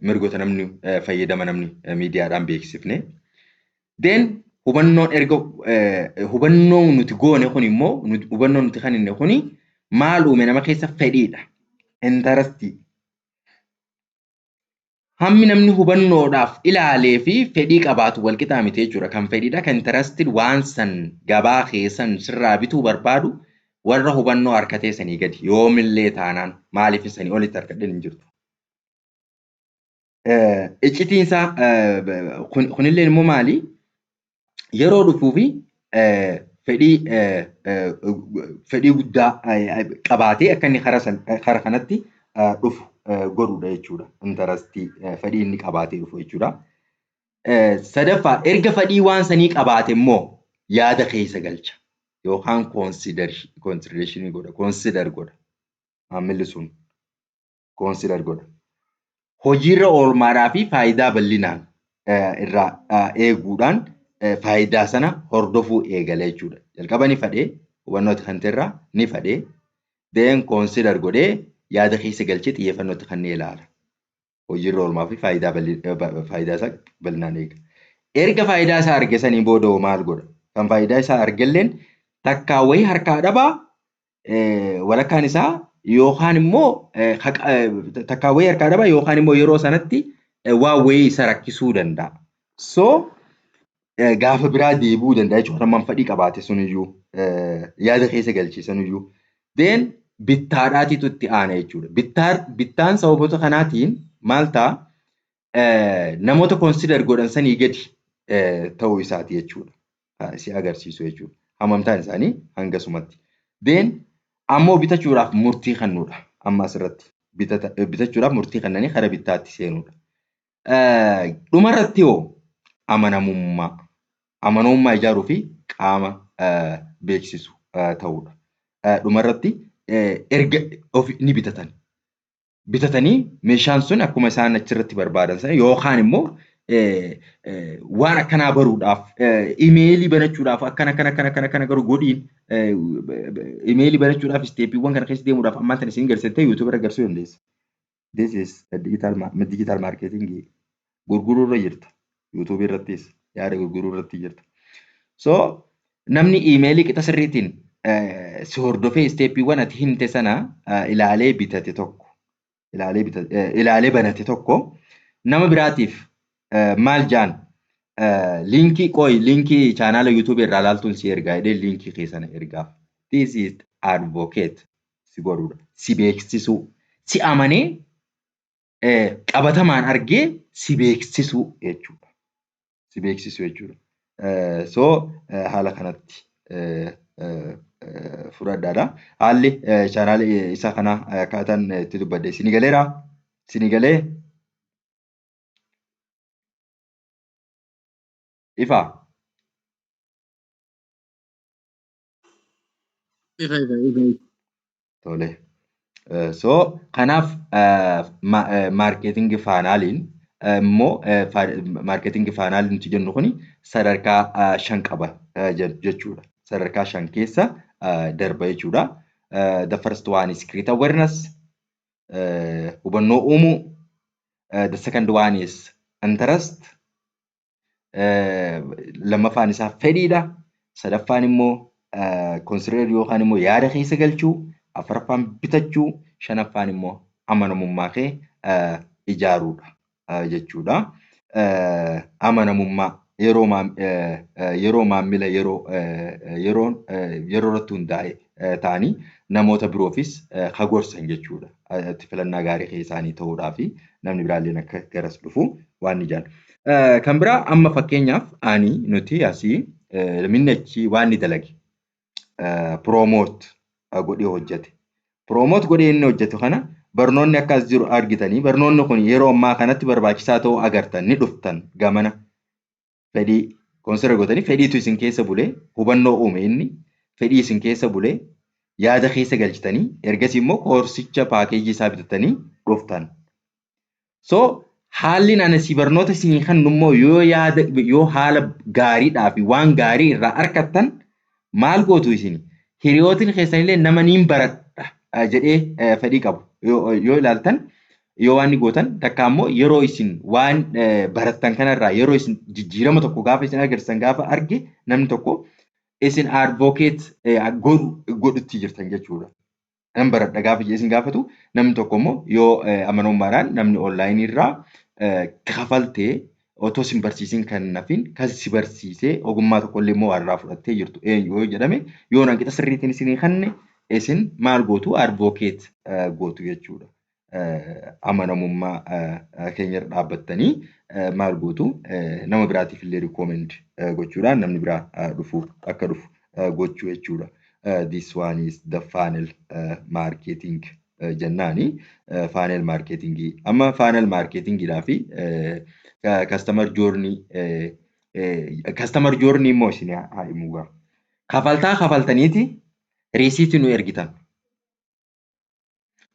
mirgoota namni fayyadama namni miidiyaadhaan beeksifne. Then hubannoon erga hubannoo nuti goone kun immoo, hubannoo nuti kennine kuni maal uume nama keessa? Fedhiidha. Interestii. Hammi namni hubannoodhaaf ilaalee fi fedhii qabaatu wal qixaa miti jechuudha. Kan fedhiidha, kan interested waan san gabaa keessan sirraa bituu barbaadu warra hubannoo harkatee sanii gadi yoomillee taanaan, maaliif sanii olitti harkadheen hin jirtu. Iccitiin isaa kunillee immoo maali? Yeroo dhufuu fi fedhii guddaa qabaatee akka inni kara kanatti dhufu godhudha jechuudha. Interestii, fedhii inni qabaatee dhufu jechuudha. Sadaffaa, erga fedhii waan sanii qabaate immoo yaada keessa galcha yookaan considerationii godha, consider godha, maamilli sun consider godha. Hojiirra oolmaadhaa fi faayidaa bal'inaan irraa eeguudhaan faayidaa sana hordofuu eegala jechuudha. Jalqaba ni fedhee, hubannoo kan irraa ni fedhee, then consider godhee, yaada keessa galchee, xiyyeeffannootti kan ilaala. Hojiirra oolmaa fi faayidaa isaa bal'inaan eega. Erga faayidaa isaa arge sanii booda hoo maal godha? Kan faayidaa isaa argelleen takkaa wayii harkaa dhabaa, walakkaan isaa, yookaan immoo takkaa wayii harkaa dhabaa, yookaan immoo yeroo sanatti waan wayii isa rakkisuu danda'a. So gaafa biraa deebi'uu danda'a jechuudha. Hammaan fedhii qabaate suniyyuu, yaada keessa galche suniyyuu. Then bittaadhaatiitu itti aana jechuudha. Bittaan sababoota kanaatiin maal ta'a? Namoota consider godhan sanii gadi ta'uu isaati jechuudha. Si agarsiisu jechuudha. Hammamtaan isaanii hangasumatti. Then ammoo bitachuudhaaf murtii kennuudha. Amma asirratti bitachuudhaaf murtii kennanii karaa bittaatti seenuudha. Dhumarratti hoo amanamummaa. Amanamummaa ijaaruu fi qaama beeksisu ta'uudha. Dhumarratti erga of ni bitatan. Bitatanii meeshaan sun akkuma isaan achirratti barbaadan sana, yookaan immoo waan akkanaa baruudhaaf, imeelii banachuudhaaf, akkana akkana akkana akkana akkana garuu godhiin, imeelii banachuudhaaf stepiiwwan kana keessa deemuudhaaf ammaan tana isin garsiiftee YouTube irra agarsiisuu dandeessa. This is a digital marketing gurguruu irra jirta. YouTube irrattis yaada gurguruu irratti jirta. So namni iimeelii qixa sirriitiin si hordofee stepiiwwan ati himte sana ilaalee bitate tokko, ilaalee bitate, ilaalee banate tokko, nama biraatiif maal jaan, linkii qoy, linkii chaanaala YouTube irraa ilaaltuun si ergaa jedhee linkii kee sana ergaaf. This is advocate si godhuudha. Si beeksisuu. Si amanee qabatamaan argee si beeksisuu jechuudha. Si beeksisuu jechuudha. So haala kanatti fudhadhaadha. Haalli chaanaala isa kana akkaataan itti dubbadhe isinii galeeraa? Isinii galee? Ifaa? Ifa, ifa, ifa. Tole. So kanaaf marketing funneliin immoo, marketing funneliin nuti jennu kuni sadarkaa shan qaba jechuudha. Sadarkaa shan keessa darba jechuudha. The first one is create awareness, hubannoo uumuu. The second one is interest. Lammaffaan isaa fedhiidha. Sadaffaan immoo consider yookaan immoo yaada keessa galchuu. Afuraffaan bitachuu. Shanaffaan immoo amanamummaa kee ijaaruudha jechuudha. Amanamummaa yeroo maamila yeroo yeroon yeroo irratti hundaa'e ta'anii namoota biroofis ka gorsan jechuudha. Itti filannaa gaarii isaanii ta'uudhaa fi namni biraallee akka garas dhufu waan ni jaallu. Kan biraa amma fakkeenyaaf ani nuti asii namni achi waan ni dalage promote godhee hojjete. Promote godhee inni hojjetu kana barnoonni akkas jiru argitanii, barnoonni kun yeroo ammaa kanatti barbaachisaa ta'uu agartan, ni dhuftan gamana, fedhii consider gootanii, fedhiitu isin keessa bulee, hubannoo uume inni, fedhii isin keessa bulee, yaada keessa galchitanii, ergasii immoo koorsicha paakeejii isaa bitatanii dhuftan. So haalli ani si barnoota isinii kennu immoo yoo yaada, yoo haala gaariidhaa fi waan gaarii irraa argattan maal gootu isin? Hiriyootiin keessanillee nama niin baradha jedhee fedhii qabu yoo ilaaltan, yoo waan ni gootan takka immoo yeroo isin waan barattan kanarraa yeroo isin jijjiirama tokko gaafa isin agarsiisan, gaafa arge namni tokko, isin advocate godhutti jirtan jechuudha. Nan baradha gaafa isin gaafatu namni tokko immoo, yoo amanamummaadhaan namni onlaayinii irraa kafaltee otoo sin barsiisin kan nafin kan si barsiisee ogummaa tokkollee immoo waan irraa fudhattee jirtu eenyu yoo jedhame, yoo nan qixa sirriitiin isinii kanne, isin maal gootu? Advocate gootu jechuudha. Amanamummaa keenya irra dhaabbattanii maal gootu? Nama biraatiif illee recommend gochuudhaan namni biraa dhufu akka dhufu gochuu jechuudha. This one is the funnel marketing jennaani. Funnel marketing, amma funnel marketingidhaa fi customer journey, customer journey immoo isin haa himuu gaa. Kafaltaa kafaltaniiti receiptii nu ergitan.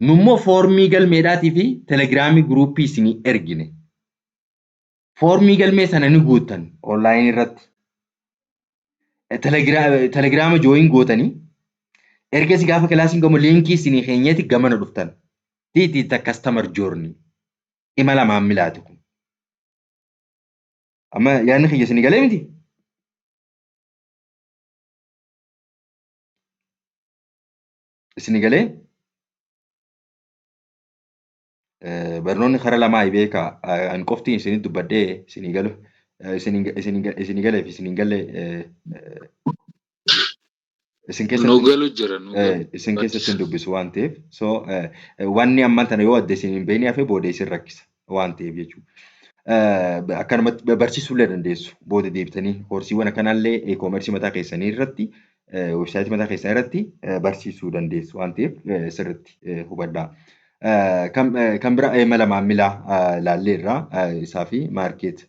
Nummoo foormii galmeedhaatii fi telegiraamii groupii isinii ergine. Foormii galmee sana ni guuttan onlaayinii irratti. Telegiraama join gootanii, ergasii gaafa kilaasiin gamu linkii isinii keenyeeti gamana dhuftan. This is the customer journey. Imala maammilaati kun. Amma yaadni kiyya isinii galee miti? Isinii galee? Barnoonni kara lamaa beekaa. An qofti isinii dubbadhee isinii galu isinii galee fi isinii galee isin Nu keessatti galu jira nu galu. Isin keessatti hin dubbisu waan ta'eef, so wanni ammaan tana yoo adda isin hin beekne hafe booda isin rakkisa waan ta'eef jechuudha. Akkanumatti barsiisuu illee dandeessu booda deebitanii koorsiiwwan akkanaallee e-commerce mataa keessanii irratti, websaayitii mataa keessanii irratti barsiisuu dandeessu waan ta'eef sirriitti hubadhaa. Kan biraa imala maamilaa ilaalleerra isaa fi market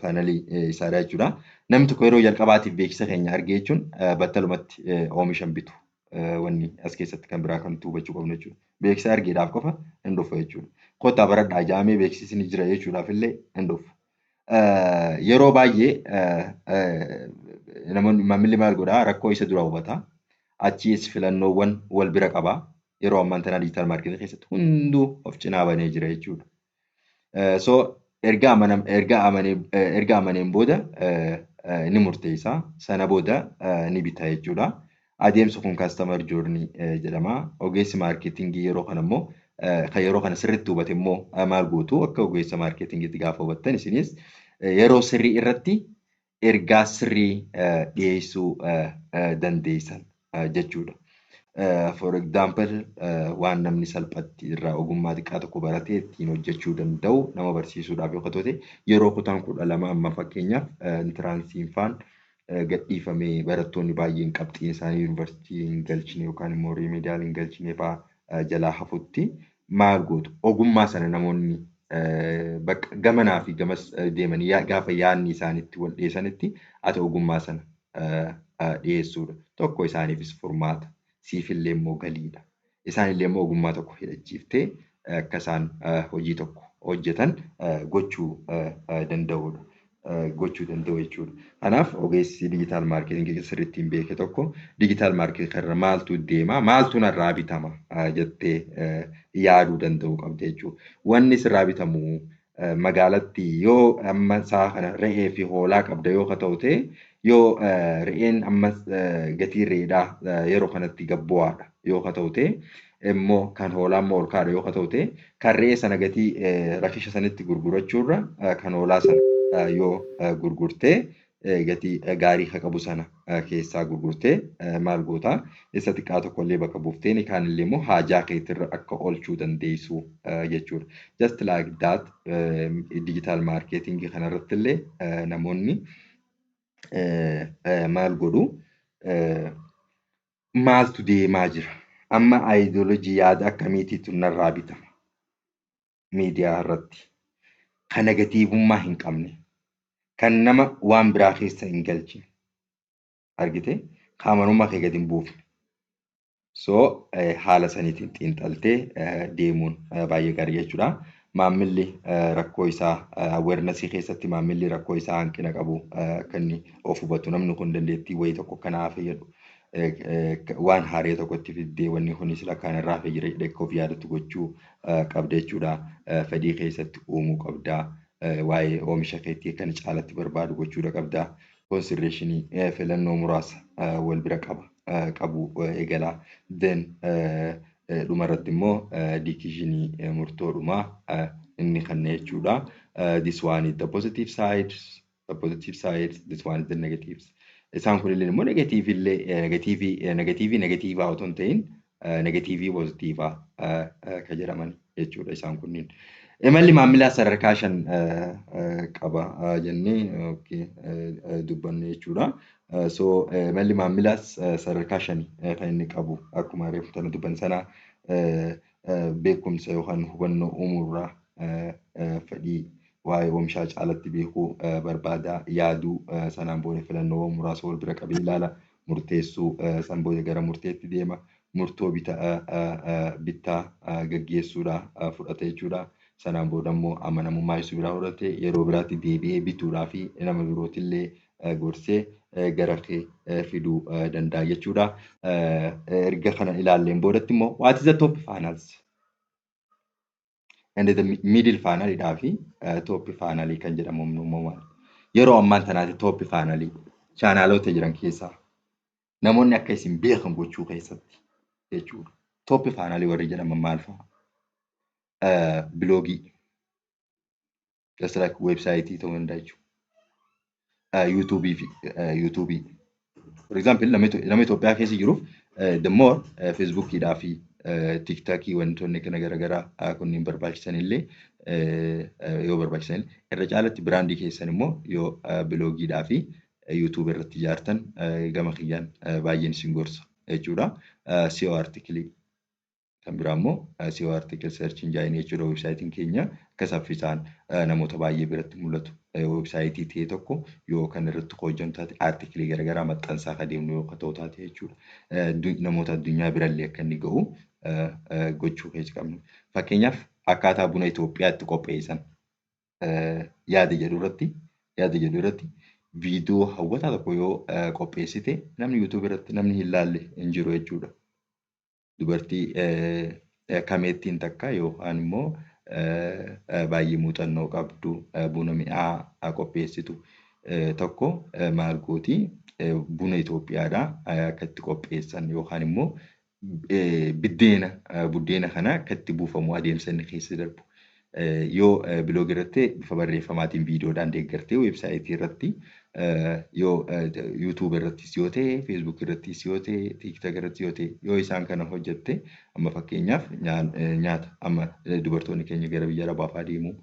funnelii isaadha jechuudha. Namni tokko yeroo jalqabaatiif beeksisa keenya arge jechuun battalumatti oomisha hin bitu. Wanni as keessatti kan biraa kan nuti hubachuu qabnu jechuudha. Beeksisa argeedhaaf qofa hin dhufu jechuudha. Kottaa baradhaa jaamee beeksisni jira jechuudhaaf illee hin dhufu. Yeroo baay'ee namoonni maamilli maal godhaa, rakkoo isa dura hubata. Achiis filannoowwan wal bira qaba. Yeroo ammaan tanaa digital marketii keessatti hunduu of cinaa banee jira jechuudha. So erga amaneen booda ni murteessa. Sana booda ni bita jechuudha. Adeemsi kun customer journey jedhama. Ogeessi marketingii yeroo kana immoo, kan yeroo kana sirriitti hubate immoo maal gootu? Akka ogeessa marketingiitti gaafa hubattan isinis yeroo sirrii irratti ergaa sirrii dhiyeessuu dandeessan jechuudha. For example, waan namni salphatti irraa ogummaa xiqqaa tokko baratee ittiin hojjechuu danda'u nama barsiisuudhaaf yoo ta'e, yeroo kutaan 12 amma fakkeenyaaf entranceiin faan gadhiifamee barattoonni baay'een qabxiin isaanii yuunivarsiitii hin galchine yookaan immoo remedial hin galchine fa'aa jalaa hafutti maal gootu? Ogummaa sana namoonni bakka gamanaa fi gamas deemanii gaafa yaadni isaanitti wal dhiyeessanitti ati ogummaa sana dhiyeessuudha. Tokko isaaniifis furmaata, siifillee immoo galiidha. Isaanillee immoo ogummaa tokko hidhachiiftee akka isaan hojii tokko hojjetan gochuu danda'udha. Gochuu danda'u jechuudha. Kanaaf ogeessi digital marketingii sirriitti hin beeke tokko digital marketingii irra maaltu deema, maaltu narraa bitama jettee yaaduu danda'uu qabda jechuudha. Wanni sirraa bitamu magaalatti yoo amma sa'a kana re'ee fi hoolaa qabda yoo ta'u ta'e, yoo re'een amma gatiin re'eedhaa yeroo kanatti gad bu'aadha yoo ta'u ta'e, immoo kan hoolaa immoo ol kaadha yoo ta'u ta'e, kan re'ee sana gatii rakisha sanitti gurgurachuurra kan hoolaa sana yoo gurgurtee gatii gaarii kan qabu sana keessaa gurgurtee maal goota, isa xiqqaa tokko illee bakka buuftee kaan illee immoo haajaa keetirra akka oolchuu dandeessu jechuudha. Just like that, digital marketing kanarratti illee namoonni maal godhu? Maaltu deemaa jira? Amma ideology yaada akkamiitiitu narraa bitama? Miidiyaa irratti. Kan negatiivummaa hin qabne. Kan nama waan biraa keessa hin galchine. Argite? Qaamanummaa kee gadi hin buufne. So haala saniitiin xiinxaltee deemuun baay'ee gaarii jechuudha. Maammilli rakkoo isaa awarenessii keessatti maammilli rakkoo isaa hanqina qabu akka inni of hubatu, namni kun dandeettii wayii tokko akka fayyadu, waan haaree tokkotti fiddee wanni kunis lakkaan irraa hafee jira jedhee akka of yaadatu gochuu qabda jechuudha. Fedhii keessatti uumuu qabda. Waa'ee oomisha keetii akka inni caalatti barbaadu gochuudha qabda. Considerationii filannoo muraasa wal bira qaba qabu eegala. Then dhumarratti immoo decisionii murtoo dhumaa inni kanna jechuudha. This one is the positive side, the positive side, this one is the negatives. Isaan kunillee immoo negatiivii illee negatiivii negatiivii negatiivaa otoo hin ta'in negatiivii pozitiivaa kan jedhaman jechuudha isaan kunniin. Imalli maamilaa sadarkaa shan qaba jennee dubbanne jechuudha. So imalli maamilaas sadarkaa shani kan inni qabu akkuma reefu tana dubban sana, beekumsa yookaan hubannoo uumuurraa fedhii waa'ee oomishaa caalatti beekuu barbaada, yaaduu, sanaan booda filannoowwan muraasa wal bira qabee ilaala, murteessuu, san booda gara murteetti deema, murtoo bittaa gaggeessuudha fudhata jechuudha. Sanaan booda immoo amanamummaa isa biraa fudhatee yeroo biraatti deebi'ee bituudhaa fi nama birootillee gorsee gara kee fiduu danda'a jechuudha. Erga kana ilaalleen boodatti immoo, what is the top funnels? And the middle funnelidhaa fi top funnelii kan jedhamu immoo maali? Yeroo ammaan tanaati top funnelii channelota jiran keessaa namoonni akka isin beekan gochuu keessatti jechuudha. Top funnelii warri jedhaman maal fa'a? Blogii, just like websiteii ta'uu danda'a jechuudha. YouTubeii fi YouTubeii. For example, nama Itoophiyaa keessa jiruuf the more Facebookiidhaa fi TikTokii wantoonni kana garaagaraa kunniin barbaachisan illee, yoo barbaachisan irra caalatti brandii keessan immoo yoo blogiidhaa fi YouTubeii irratti ijaartan gama kiyyaan baay'een isin gorsa jechuudha. SEO articleii kan biraa immoo SEO article, search engine jechuudha. Websiteiin keenya akka saffisaan namoota baay'ee biratti mul'atu. Websiteii ta'e tokko yoo kan irratti hojjennu taate, articleii garaagaraa maxxansaa kan deemnu yoo ta'u taate jechuudha. Namoota addunyaa birallee akka inni gahu gochuu keessa qabna. Fakkeenyaaf, akkaataa buna Itoophiyaatti qopheessan yaada jedhu irratti viidiyoo hawwataa tokko yoo qopheessite, namni YouTubeii irratti namni hin laalle hin jiru jechuudha. Dubartii kameettiin takka yookaan immoo baay'ee muuxannoo qabdu buna mi'aa qopheessitu tokko maal gooti? Buna Itoophiyaadhaa akka itti qopheessan yookaan immoo buddeena kana akka itti buufamu, adeemsa inni keessa darbu. Yoo blogii irratti bifa barreeffamaatiin viidiyoodhaan deeggartee, websiteii irratti yoo, YouTubeii irrattis yoo ta'e, Facebookii irrattis yoo ta'e, TikTok irratti yoo ta'e, yoo isaan kana hojjette, amma fakkeenyaaf nyaata amma dubartoonni keenya gara biyya Arabaa fa'aa deemu,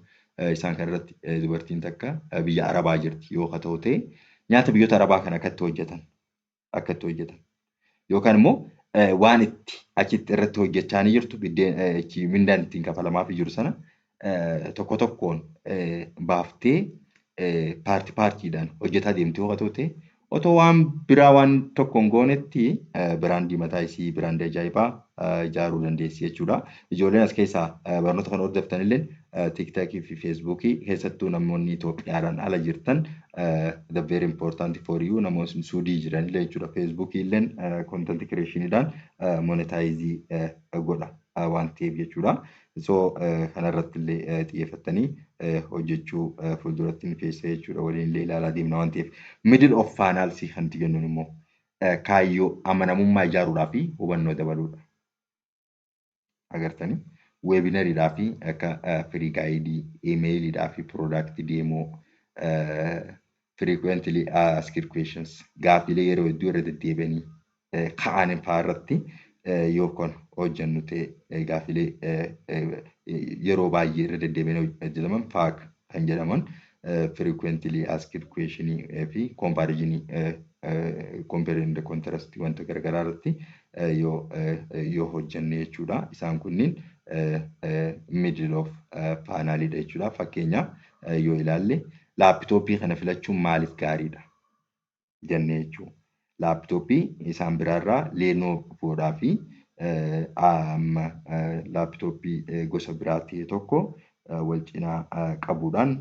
isaan kana irratti dubartiin takka biyya Arabaa jirti yoo haa ta'u ta'e, nyaata biyyoota Arabaa kana akkatti hojjetan yookaan immoo waan itti achitti irratti hojjechaa ni jirtu, mindaan ittiin kafalamaafii jiru sana tokko tokkoon baaftee partii partiidhaan hojjetaa deemtee yoo ta'u ta'e, otoo waan biraa waan tokko hin goonetti brandii mataa isii, brandii ajaa'ibaa ijaaruu dandeessi jechuudha. Ijoolleen as keessaa barnoota kana hordoftan illee TikTokii fi Facebookii, keessattuu namoonni Itoophiyaadhaan ala jirtan, the very important for you, namoonni Suudii jiran illee jechuudha. Facebookii illeen content creationiidhaan monetizeii godha waan ta'eef jechuudha. So kanarratti illee xiyyeeffattanii hojjechuu fuulduratti ni feessa jechuudha. Waliin illee ilaalaa deemna waan ta'eef. Middle of funnels kan nuti jennuun immoo kaayyoo amanamummaa ijaaruudhaa fi hubannoo dabaluudha. Agartanii, webinariidhaa fi akka free guideii, emailiidhaa fi product demo, frequently asked questions, gaaffiilee yeroo hedduu irra deddeebi'anii ka'an fa'aa irratti yoo kan hojjennu ta'e, gaaffiilee yeroo baay'ee irra deddeebi'anii hojjetaman, FAQ kan jedhaman, frequently asked question fi comparison, compare and contrast, wanta garaagaraa irratti yoo hojjenne jechuudha. Isaan kunniin middle of funnelidha jechuudha. Fakkeenyaaf yoo ilaalle, laptopii kana filachuun maaliif gaariidha jennee jechuudha. Laptopii isaan biraarraa Lenovodhaa fi amma laptopii gosa biraa ta'e tokko wal cinaa qabuudhaan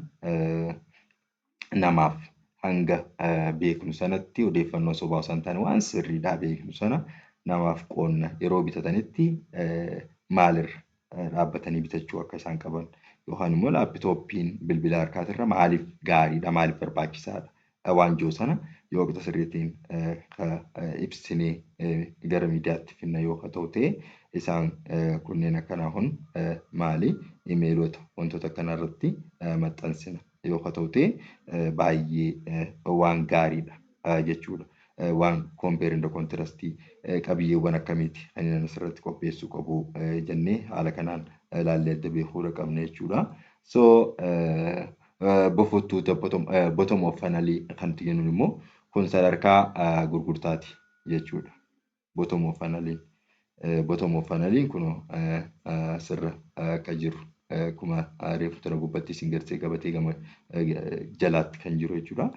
namaaf hanga beeknu sanatti odeeffannoo sobaa osoo hin taane waan sirriidhaa beeknu sana namaaf qoonna. Yeroo bitatanitti maalirra dhaabbatanii bitachuu akka isaan qaban yookaan immoo laptopiin bilbila harkaatirra maaliif gaariidha, maaliif barbaachisaadha waan jiru sana yoo qixa sirriitiin ibsinee gara miidiyaatti finna yoo ta'u ta'e, isaan kunneen akkanaa kun maali, emailota wantoota akkanaa irratti maxxansina yoo ta'u ta'e, baay'ee waan gaariidha jechuudha. Waan compare and contrastii qabiyyeewwan akkamiiti kan inni asirratti qopheessuu qabu jennee haala kanaan ilaallee adda beekuu qabna jechuudha. So bofottuu bottom of funnel kan nuti jennuun immoo kun sadarkaa gurgurtaati jechuudha. Bottom of funnel, bottom of funnel kun asirra akka jiru, akkuma reefu tana gubbatti isin gartee gabatee gama jalaatti kan jiru jechuudha.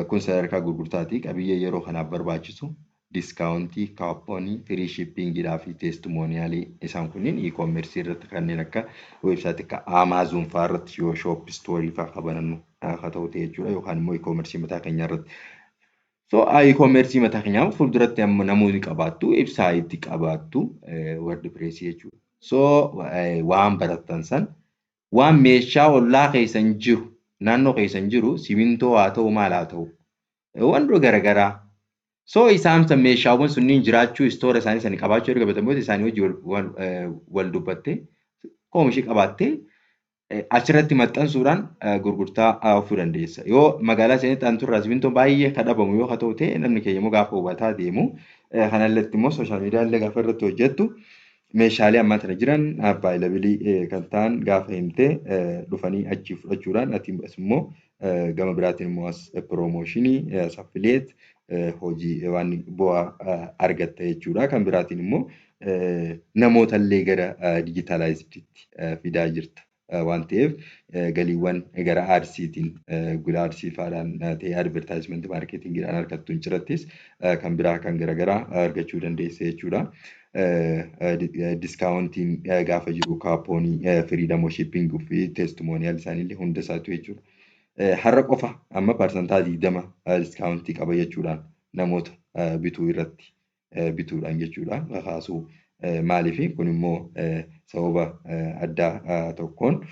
Kun sadarkaa gurgurtaati. Qabiyyee yeroo kanaaf barbaachisu discountii, couponii, free shippingiidhaa fi testimonialii. Isaan kunniin e-commerceii irratti kanneen akka websiteii akka Amazon fa'aa irratti yoo shop storeii fa'aa qabanannu haa ta'u ta'e jechuudha, yookaan immoo e-commerceii mataa keenyaa irratti. So e-commerceii mataa keenyaa fuulduratti amma namoonni qabaattu, websiteii qabaattu, WordPressii jechuudha. So waan barattan san Waan meeshaa ollaa keessan jiru, naannoo keessan jiru, simintoo haa ta'u, maal haa ta'u, wantoota garaagaraa. So isaan san meeshaawwan sunniin jiraachuu, store isaanii sanii qabaachuu erga beektan booda, isaanii hojii wal dubbattee, oomishii qabaattee, achirratti maxxansuudhaan gurgurtaa oofuu dandeessa. Yoo magaalaa isaaniitti aanturraa simintoon baay'ee kan dhabamu yoo ta'u ta'e, namni keenya immoo gaafa hubataa deemu, kanalletti immoo social media illee gaafa irratti hojjettu, meeshaalee ammaa tana jiran available kan ta'an gaafa himtee, dhufanii achii fudhachuudhaan, ati immoo gama biraatiin immoo as promotion, as affiliate hojii waan bu'aa argatta jechuudha. Kan biraatiin immoo namoota illee gara digitalizeditti fidaa jirta waan ta'eef, galiiwwan gara adsiitiin, Google Ads fa'aadhaan ta'ee, advertisement marketingiidhaan argattuun cirattis kan biraa kan garaagaraa argachuu dandeessa jechuudha. Discountiin gaafa jiru, coupon, freedom shipping fi testimonial isaaniillee hunda isaatu jechuudha. Har'a qofa amma 20% discount qaba jechuudhaan namoota bituu irratti bituudhaan jechuudha kaasuu. Maaliif kun immoo sababa addaa tokkoon,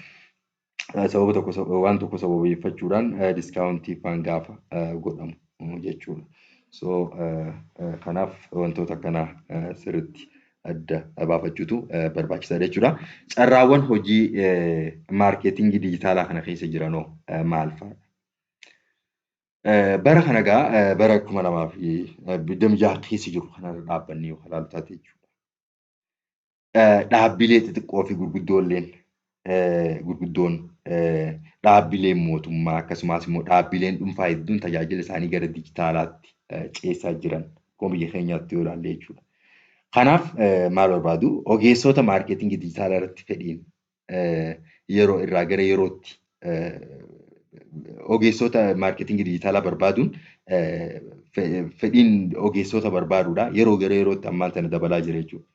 sababa tokko, waan tokko sababeeffachuudhaan discount faan gaafa godhamu jechuudha. So kanaaf wantoota akkanaa sirriitti adda baafachuutu barbaachisaadha jechuudha. Carraawwan hojii marketing dijitaalaa kana keessa jiranoo maal fa'a? Bara kana egaa, bara 2026 keessa jiru kanarra dhaabbannee yoo ilaallu taate jechuudha. Dhaabbilee xixiqqoo fi gurguddoolleen, gurguddoon, dhaabbileen mootummaa, akkasumas immoo dhaabbileen dhuunfaa hedduun tajaajila isaanii gara dijitaalaatti ceessaa jiran, akkuma biyya keenyaatti yoo ilaalle jechuudha. Kanaaf maal barbaadu? Ogeessota marketing dijitaalaa irratti fedhiin yeroo irraa gara yerootti ogeessota marketing dijitaalaa barbaaduun, fedhiin ogeessota barbaaduudha yeroo gara yerootti ammaan tana dabalaa jira jechuudha.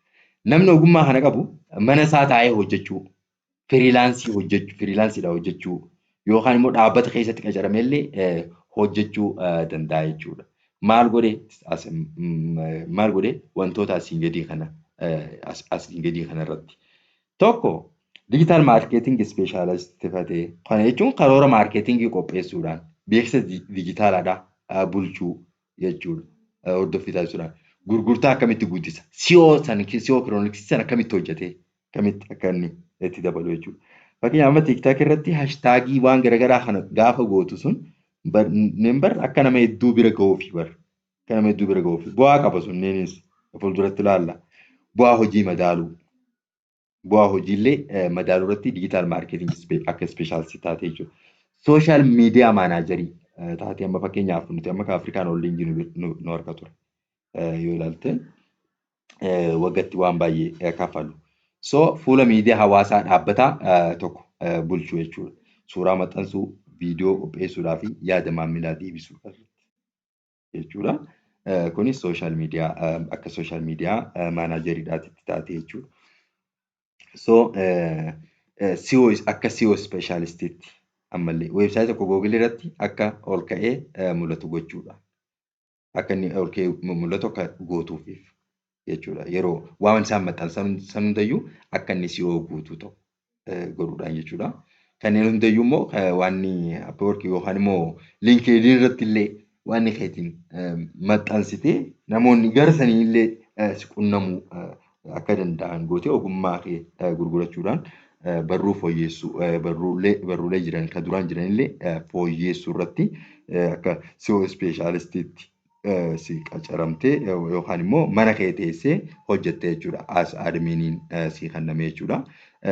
Namni ogummaa kana qabu mana isaa taa'ee hojjechuu, freelance hojjechuu, freelanceiidhaan hojjechuu yookaan immoo dhaabbata keessatti qacaramee illee hojjechuu danda'a jechuudha. Maal godhee? Maal godhee? Wantoota asiin gadii kana irratti. Tokko, digital marketing specialist ta'ee, kana jechuun karoora marketing qopheessuudhaan beeksisa dijitaalaadhaa bulchuu jechuudha. Hordoffii taasisuudhaan. Gurgurtaa akkamitti guddisa? SEO san, SEO crawling sana akkamitti hojjetee, akkamitti akka inni itti dabalu jechuudha. Fakkeenyaaf amma TikTok irratti hashtag waan garaagaraa kana gaafa gootu, sun bar akka nama hedduu bira gahuufi bar. Akka nama hedduu bira gahuufi. Bu'aa qaba sunneenis, fuulduratti ilaalla. Bu'aa hojii madaaluu. Bu'aa hojiillee madaaluu irratti digital marketing akka specialist taatee jechuudha. Social media manager taatee, amma fakkeenyaaf nuti amma Afrikaan Holding nu harka ture. Yoo ilaalte waggaatti waan baay'ee kaffalu. So fuula miidiyaa hawaasaa dhaabbataa tokko bulchuu jechuudha. Suuraa maxxansuu, viidiyoo qopheessuudhaa fi yaada maamilaa deebisuu jechuudha. Kunis social media, akka social media manageriidhaatti taatee jechuudha. So SEO, akka SEO specialistiitti ammallee website tokko Google irratti akka ol ka'ee mul'atu gochuudha. Akka inni ol ka'ee mul'atu akka gootuufiif jechuudha. Yeroo waan isaan maxxansan san hundayyuu akka inni SEO guutuu ta'u godhuudhaan jechuudha. Kanneen hundayyuu immoo waan Upwork yookaan immoo LinkedIn irratti illee waan keetiin maxxansitee, namoonni gara sanii illee si qunnamuu akka danda'an gootee, ogummaa kee gurgurachuudhaan, barruu fooyyessuu, barruulee jiran kan duraan jiranillee fooyyessuu irratti akka SEO specialistiitti si qacaramtee yookaan immoo mana kee teessee hojjette jechuudha. As adminiin si kenname jechuudha.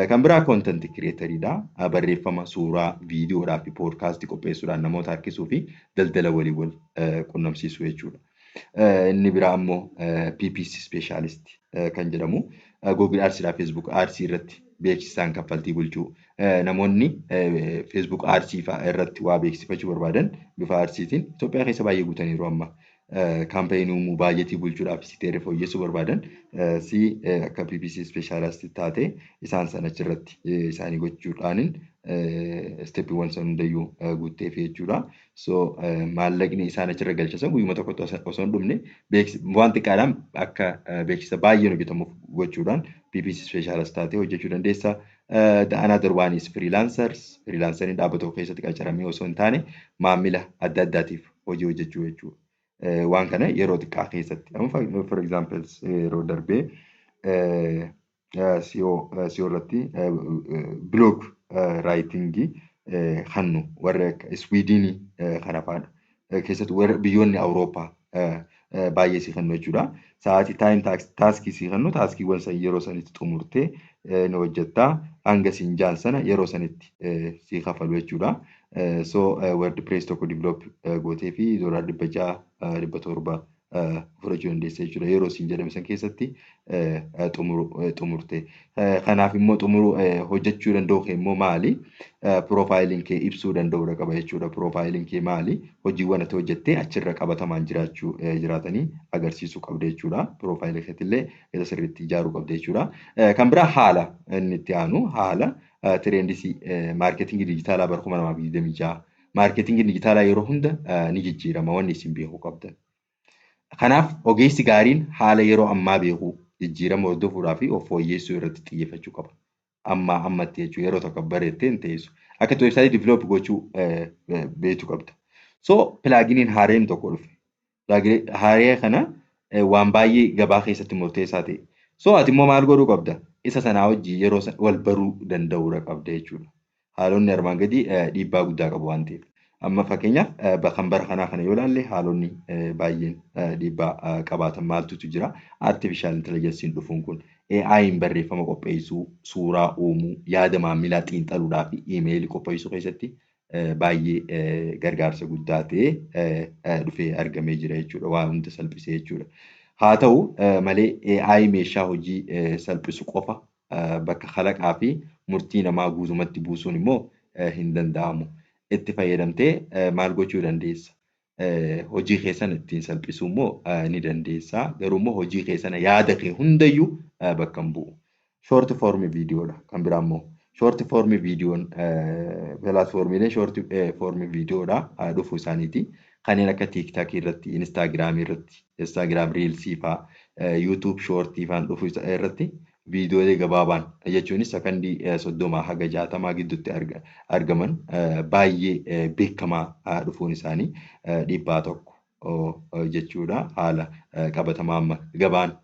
Kan biraa content creatoriidha. Barreeffama, suuraa, viidiyoodhaa fi podcast qopheessuudhaan namoota harkisuu fi daldala walii wal qunnamsiisuu jechuudha. Inni biraa immoo PPC specialist kan jedhamu, Google Adsiidhaa, Facebook Ads irratti beeksisaan kaffaltii bulchuu. Namoonni Facebook Ads fa'aa irratti waa beeksifachuu barbaadan bifa adsiitiin Itoophiyaa keessa baay'ee guutaniiru amma. Campaign uumuu, baajetii bulchuudhaaf CTR fooyyessuu barbaadan si akka PPC specialist taate isaan sana achirratti isaanii gochuudhaanin stepiiwwan san hundayyuu guutteef jechuudha. So maallaqni isaan achirra galchisan guyyuma tokkotti osoo hin dhumne waan xiqqaadhaan akka beeksisa baay'een hojjetamuuf gochuudhaan PPC specialist taatee hojjechuu dandeessa. The another one is freelancers. Freelanceriin dhaabbata tokko keessatti qacaramee osoo hin taane maamila adda addaatiif hojii hojjechuu jechuudha. Waan kana yeroo xiqqaa keessatti. Amma, for example, yeroo darbee SEO irratti blog writingii hannu warra akka Swiidinii kana fa'aadha. Keessattuu warra biyyoonni Awurooppaa baay'ee si kennu jechuudha. Sa'aatii time taskii si kennu, taskiiwwan san yeroo sanitti xumurtee ni hojjettaa. Hanga siin jaan sana yeroo sanitti si kafalu jechuudha. So WordPress tokko develop gootee fi $600, 700 fudhachuu dandeessa jechuudha. Yeroo siin jedhame san keessatti xumurte. Kanaaf immoo xumuruu hojjechuu danda'u kee immoo maali? Profileiin kee ibsuu danda'uudha qaba jechuudha. Profileiin kee maali? Hojiiwwan ati hojjettee achirra qabatamaan jiraachuu jiraatanii agarsiisuu qabda jechuudha. Profileii keetillee isa sirriitti ijaaruu qabda jechuudha. Kan biraa haala inni itti aanu haala trendsii marketingii dijitaalaa bara 2026. Marketingiin dijitaalaa yeroo hunda ni jijjiirama, wanni isin beekuu qabdan. Kanaaf ogeessi gaariin haala yeroo ammaa beekuu, jijjiirama hordofuudhaa fi of fooyyessuu irratti xiyyeeffachuu qaba. Ammaa ammatti jechuudha, yeroo tokko bareettee hin teessu. Akka itti websiteii develop gochuu beekuu qabda. So pluginiin haareen tokko dhufe. Pluginii haaree kana waan baay'ee gabaa keessatti murteessaa ta'e. So ati immoo maal godhuu qabda? Isa sanaa wajjin yeroo wal baruu danda'uudha qabda jechuudha. Haalonni armaan gadii dhiibbaa guddaa qabu waan ta'eef. Amma fakkeenyaaf kan bara kanaa kana yoo ilaalle, haalonni baay'een dhiibbaa qabaatan maaltutu jira? Artificial intelligenceiin dhufuun kun AI'n barreeffama qopheessuu, suuraa uumuu, yaada maamilaa xiinxaluudhaa fi emailii qopheessuu keessatti baay'ee gargaarsa guddaa ta'ee dhufee argamee jira jechuudha. Waa hunda salphisee jechuudha. Haa ta'u malee AI meeshaa hojii salphisu qofa bakka kalaqaa fi murtii namaa guutumatti buusuun immoo hin danda'amu. Itti fayyadamtee maal gochuu dandeessa? Hojii keessan ittiin salphisuu immoo ni dandeessa. Garuu immoo hojii keessan yaada kee hundayyuu bakka hin bu'u. Short form viidiyoodha kan biraa immoo. Short form viidiyoon, platformiileen short form viidiyoodha dhufuu isaaniiti. Kanneen akka TikTokii irratti, Instagramii irratti, Instagram Reelsii fa'aa, YouTube Shortii fa'aan dhufuu irratti viidiyoolee gabaabaan jechuunis sakandii 30 haga 60 gidduutti argaman baay'ee beekamaa dhufuun isaanii dhiibbaa tokko jechuudha. Haala qabatamaa amma gabaan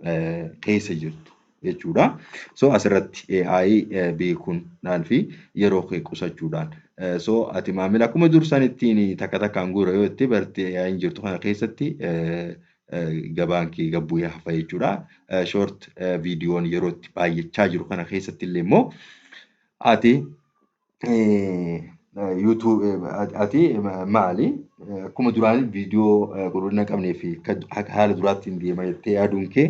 keessa jirtu jechuudha. So asirratti AI beekuudhaan fi yeroo kee qusachuudhaan, so ati maamila akkuma dursan ittiin takka takkaan guura yoo itti bartee AI'n jirtu kana keessatti gabaan kee gad bu'ee hafa jechuudha. Short viidiyoon yeroo itti baay'achaa jiru kana keessatti illee immoo ati YouTube ati maali akkuma duraan viidiyoo qulqullina hin qabnee fi haala duraatti hin deema jettee yaaduun kee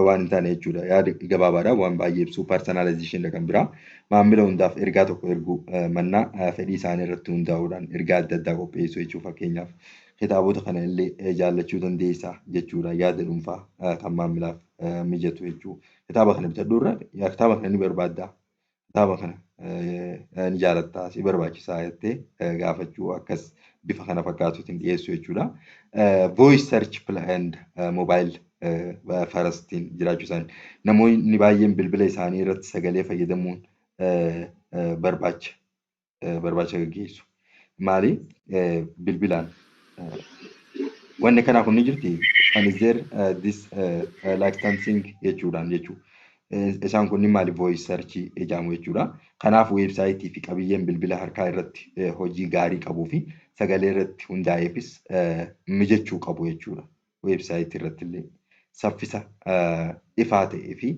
waan hin taane jechuudha. Yaada gabaabaadhaan waan baay'ee ibsu, personalization kan biraa maamila hundaaf ergaa tokko erguu mannaa fedhii isaanii irratti hundaa'uudhaan ergaa adda addaa qopheessuu jechuudha. Fakkeenyaaf, kitaabota kana illee jaallachuu dandeessa jechuudha, yaada dhuunfaa kan maamilaaf mijatu jechuudha. Kitaaba kana bitadhu irra kitaaba kana ni barbaaddaa, kitaaba kana ni jaalattaa, si barbaachisaa jettee gaafachuu, akkas bifa kana fakkaatuutiin dhiyeessuu jechuudha. Voice search and mobile firstiin jiraachuu isaanii, namoonni baay'een bilbila isaanii irratti sagalee fayyadamuun barbaacha gaggeessu. Maali? Bilbilaan wanni kanaa kun ni jirti. And is there this licensing jechuudhaan jechuudha. Isaan kunniin maali, voice search jedhamu jechuudha. Kanaaf websiteii fi qabiyyeen bilbila harkaa irratti hojii gaarii qabuu fi sagalee irratti hundaa'eefis mijachuu qabu jechuudha. Websiteii irratti illee saffisa ifaa ta'ee fi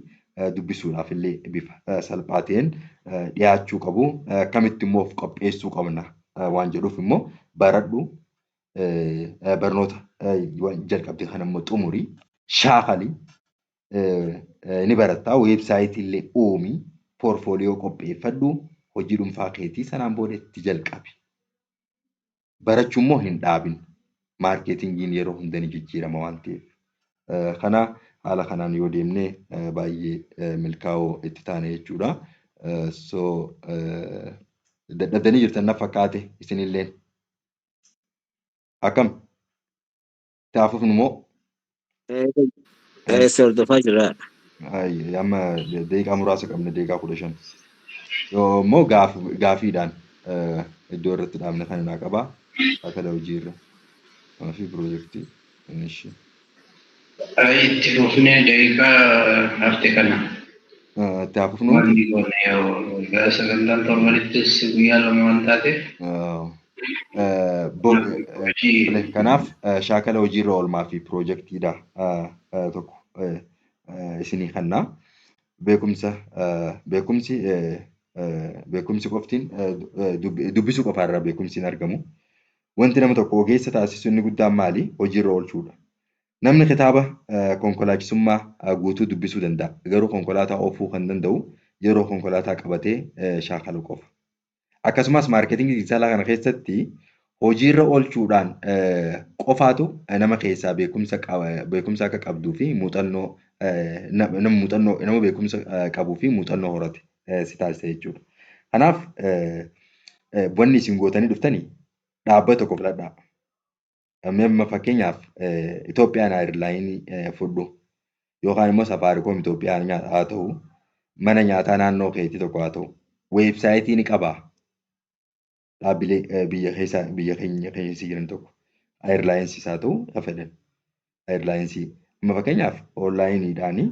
dubbisuudhaaf illee bifa salphaa ta'een dhiyaachuu qabu. Akkamitti immoo of qopheessuu qabna waan jedhuuf immoo baradhu, barnoota jalqabde kana immoo xumurii shaakalii ni barattaa, websiteii illee uumii, portfolio qopheeffadhu, hojii dhuunfaa keetii sanaan booda itti jalqabi. Barachuu immoo hin dhaabin. Marketingiin yeroo hunda ni jijjiirama waan ta'eef. Kana haala kanaan yoo deemne baay'ee milkaa'oo itti taane jechuudha. So dadhabdanii jirtan na fakkaate isinilleen. Akkam? Taafufnu moo? Si hordofaa jira. Amma daqiiqaa muraasa qabna, daqiiqaa 15. Yoo immoo gaafiidhaan iddoo irratti dhaabne kana naa qabaa. Shaakala hojiirra fi piroojeektii. Ishi. Itti fufnee daqiiqaa hafte kana. Itti haa fufnu. Wanni goone yoo sagantaan torbanittis guyyaa 2 waan taateef. Kanaaf shaakala hojiirra oolmaa fi piroojeektiidha tokko isinii kenna. Beekumsa beekumsi beekumsi qoftiin dubbisuu qofaarraa beekumsi hin argamu. Wanti nama tokko ogeessa taasisu inni guddaan maali? Hojiirra oolchuudha. Namni kitaaba konkolaachisummaa guutuu dubbisuu danda'a. Garuu konkolaataa oofuu kan danda'u yeroo konkolaataa qabatee shaakalu qofa. Akkasumas marketingii dijitaalaa kana keessatti hojiirra oolchuudhaan qofaatu nama keessaa beekumsa beekumsa akka qabduu fi muuxannoo nama muuxannoo nama beekumsa qabuu fi muuxannoo horate si taasisa jechuudha. Kanaaf wanni isin gootanii dhuftanii dhaabbata tokko filadhaa. Amma fakkeenyaaf Itoophiyaan Airlineii fudhu yookaan immoo Safaricom Itoophiyaan haa ta'u, mana nyaataa naannoo keetii tokko haa ta'u, weebsaayitii ni qabaa. Dhaabbilee biyya keessa biyya keenya keessa jiran tokko airlinesiis haa ta'u kan fedhan airlinesii. Amma fakkeenyaaf onlineiidhaan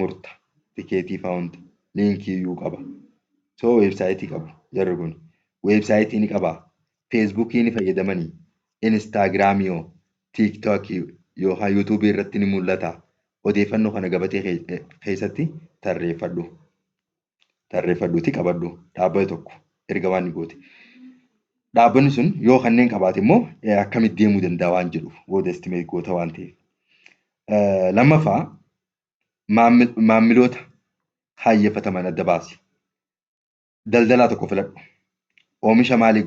murta tikeetii fa'aa hunda linkii iyyuu qaba. So weebsaayitii qabu jarri kun. Weebsaayitii ni qabaa. Feesbuukii ni fayyadamanii. Instagramii hoo, TikTokii yookaan YouTubeii irratti ni mul'ata. Odeeffannoo kana gabatee keessatti tarreeffadhu. Tarreeffadhuutii qabadhu dhaabbata tokko erga waan ni goote. Dhaabbanni sun yoo kanneen qabaate immoo akkamitti deemuu danda'a waan jedhu booda estimate goota waan ta'eef. Lammaffaa, maamiloota kaayyeffataman adda baasi. Daldalaa tokko filadhu. Oomisha maalii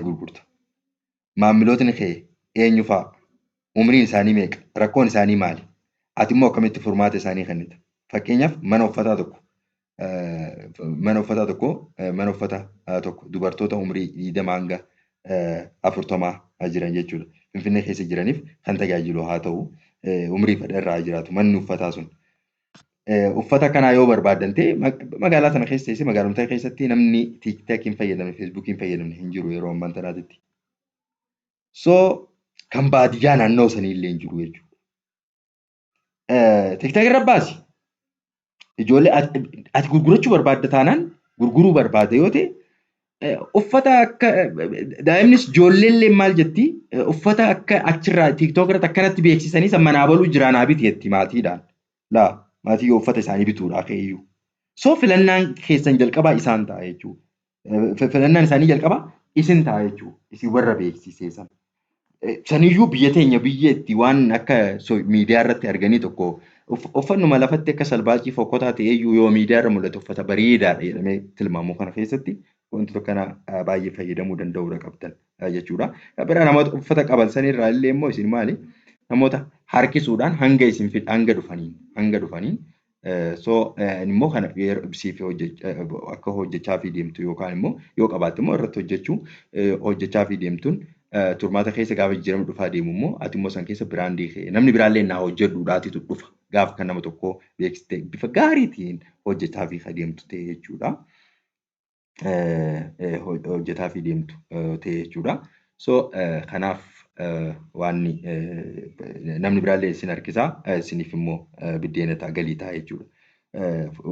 gurgurta? Maamilootni kee eenyu fa'a? Umriin isaanii meeqa? Rakkoon isaanii maali? Ati immoo akkamitti furmaata isaanii kennita? Fakkeenyaaf mana uffataa tokko dubartoota umrii 20 hanga 40 jiran jechuudha. Finfinnee keessa jiraniif kan tajaajilu haa ta'u, umrii fedha irraa haa jiraatu manni uffataa sun. Uffata kanaa yoo barbaaddan ta'e magaalaa sana keessa teessee magaalota keessatti namni TikTokii hin fayyadamne, Facebookii hin fayyadamne hin jiru yeroo ammaan tanaatitti. So kan baadiyyaa naannoo sanii illee hin jiru jechuudha. TikTok irra baasi. Ijoollee ati gurgurachuu barbaadda taanaan, gurguruu barbaadda yoo ta'e, uffata akka daa'imnis ijoolleen illee maal jetti, uffata akka achirraa TikTok irratti akkanatti beeksisanii san manaa baluu jiraa naa biti jetti maatiidhaan. Laa maatii yoo uffata isaanii bituudhaa ka'eeyyuu. So filannaan keessan jalqabaa isaan ta'a jechuudha. Filannaan isaanii jalqabaa isin ta'a jechuudha. Isin warra beeksisee sana. Saniyyuu biyya teenya biyya itti waan akka miidiyaa irratti arganii tokko uffannuma lafatti akka salbaacii fokkotaa ta'eeyyuu yoo miidiyaa irra mul'atu uffata bareedaadha jedhamee tilmaamu kana keessatti wantoota kana baay'ee fayyadamuu danda'uudha qabdan jechuudha. Biraa namoota uffata qaban sanirraa illee immoo isin maali namoota harkisuudhaan hanga isin hanga dhufaniin so immoo kana siif akka hojjechaa fi deemtu yookaan immoo yoo qabaatte immoo irratti hojjechuu hojjechaa fi deemtuun turmaata keessa gaafa jijjiirama dhufaa deemu immoo ati immoo san keessa brandii kee namni biraallee naa hojjedhuudhaatitu dhufa gaafa kan nama tokko beeksistee bifa gaariitiin hojjechaa fi adeemtu ta'e jechuudha. Hojjetaa fi deemtu ta'e jechuudha. So kanaaf waan namni biraallee isin harkisaa, isiniif immoo biddeena ta'a, galii ta'a jechuudha.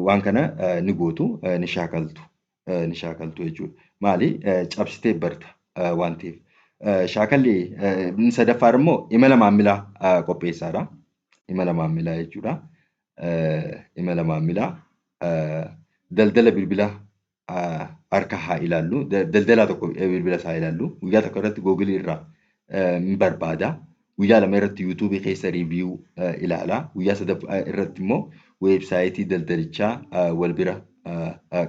Waan kana ni gootu, ni shaakaltu, ni shaakaltu jechuudha. Maali cabsitee barta waan ta'eef. Shaakalli inni sadaffaan immoo imala maamilaa qopheessaadha. Imala maamilaa jechuudha. Imala maamilaa daldala bilbila harka haa ilaallu. Daldalaa tokko bilbila isaa ilaallu. Guyyaa tokko irratti Googleii irraa ni barbaada. Guyyaa 2 irratti YouTubeii keessa review ilaala. Guyyaa sadaffaa irratti immoo weebsaayitii daldalichaa wal bira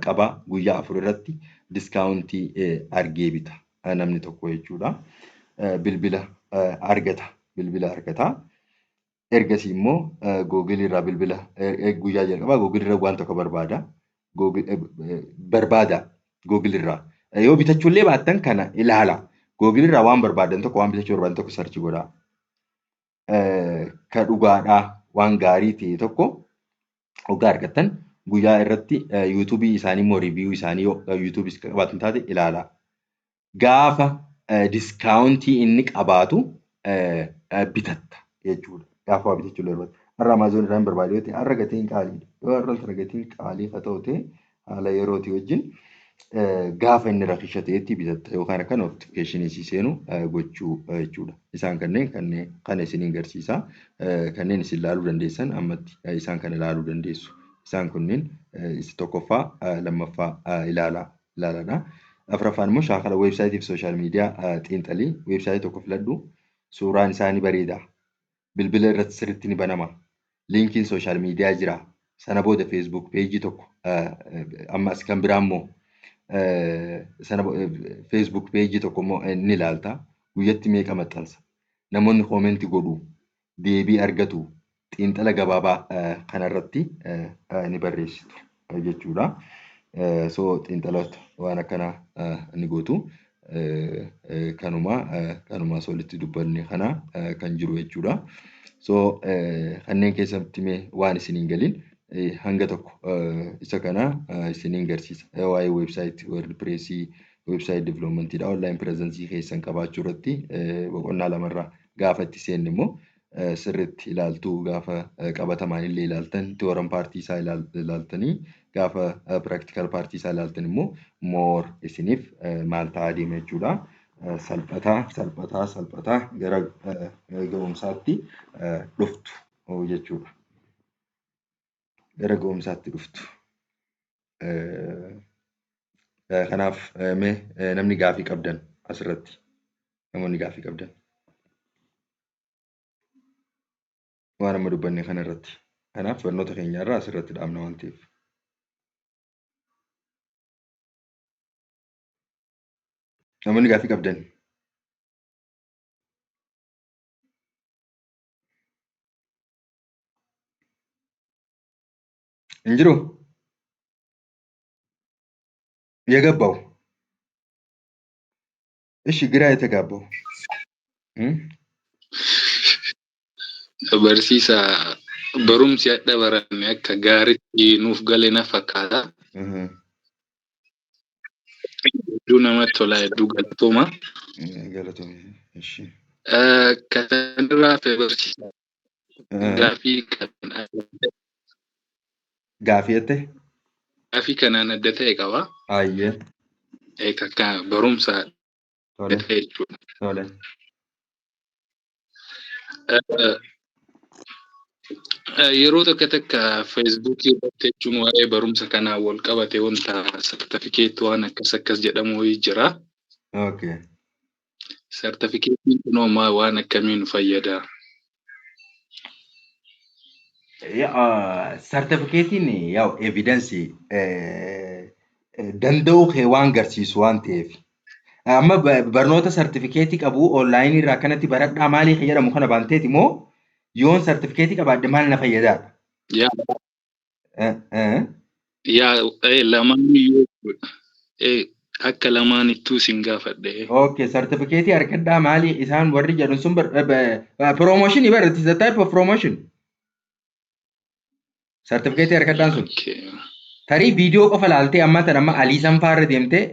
qaba. Guyyaa 4 irratti discountii argee bita namni tokko jechuudha. Bilbila argata. Bilbila argata. Ergasii immoo Google irraa bilbila guyyaa jalqabaa Google irra waan tokko barbaada. Barbaada Google irraa. Yoo bitachuullee baattan kana ilaala. Google irraa waan barbaadan tokko, waan bitachuu barbaadan tokko search godhaa. Ka dhugaadhaa waan gaarii ta'e tokko hoggaa argattan guyyaa irratti YouTubeii isaanii immoo review isaanii yoo YouTubeis qabaatan taate ilaalaa. Gaafa discountii inni qabaatu bitatta jechuudha. Gaafa waa bitachuu barbaadde. Har'a Amazon irraa hin barbaade yoo ta'e, har'a gatiin qaaliidha. Yoo har'a sana gatiin qaalii haa ta'u ta'e, haala yerootii wajjin gaafa inni rakisha ta'etti bitatta yookaan akka notificationii si seenu gochuu jechuudha. Isaan kanneen kana isiniin garsiisa. Kanneen isin ilaaluu dandeessan ammatti isaan kana ilaaluu dandeessu. Isaan kunneen isa tokkoffaa, lammaffaa ilaalaa ilaalaadha. Afuraffaan immoo shaakala websiteii fi social media xiinxalii. Websiteii tokko filadhu. Suuraan isaa ni bareeda. Bilbila irratti sirriitti ni banama. Linkiin social media jira. Sana booda Facebook pageii tokko, ammas kan biraa immoo sana Facebook pageii tokko immoo ni ilaalta. Guyyatti meeqa maxxansa? Namoonni commentii godhu. Deebii argatu. Xiinxala gabaabaa kanarratti ni barreessitu jechuudha. So xiinxaloota waan akkanaa ni gootu. Kanuma walitti dubbanne kana kan jiru jechuudha. So kanneen keessatti mee waan isin hin galin hanga tokko isa kana isiniin garsiisa. Waa'ee website, WordPressii, website developmentiidha. Online presenceii keessan qabaachuu irratti boqonnaa lamarraa gaafa itti seenne immoo sirriitti ilaaltuu, gaafa qabatamaan illee ilaaltan, theorem partii isaa ilaaltanii, gaafa practical partii isaa ilaaltan immoo more isiniif maal ta'aa deema jechuudha. Salphataa, salphataa, salphataa gara ga'umsaatti dhuftu jechuudha. Gara ga'umsaatti dhuftu. Kanaaf mee namni gaafii qabdan asirratti, namoonni gaafii qabdan waan amma dubbanne kana irratti. Kanaaf barnoota keenya irraa asirratti dhaabna waan ta'eef. Namoonni gaafii qabdan. Hin jiru? የገባው እሺ፣ ግራ የተጋባው? Barsiisaa, barumsi hadha baranne akka gaariitti nuuf gale na fakkaata. Hedduu namatti tola, hedduu galatooma. Galatoomii. እሺ. Kanarraa hafe barsiisaa, gaafii kanaan Gaafii jette? Gaafii kanaan adda ta'e qaba. Ayyee. Akka barumsa ta'e jechuudha. Tole. Yeroo tokko takka Facebookii irratti jechuun waa'ee barumsa kanaa wal qabate wanta sartifikeetii waan akkas akkas jedhamu wayii jira. Sartifikeetiin kunoo maal, waan akkamii nu fayyada? Sartifikeetiin yaa'u evidenceii danda'uu kee waan garsiisu waan ta'eef. Amma barnoota sartifikeetii qabu onlineii irraa akkanatti baradhaa maalii jedhamu kana baanteeti moo yoon sartifikeetii qabaadhe maal na fayyadaadha? Yaa, lamaan iyyuu akka lamaanittuu isin gaafadhe. Okay, sartifikeetii argadhaa maalii isaan warri jedhan sun promotionii bara, it is a type of promotion. Sartifikeetii argadhaan sun. Tarii viidiyoo qofa laaltee amma tan amma Alii Sanfaa irra deemtee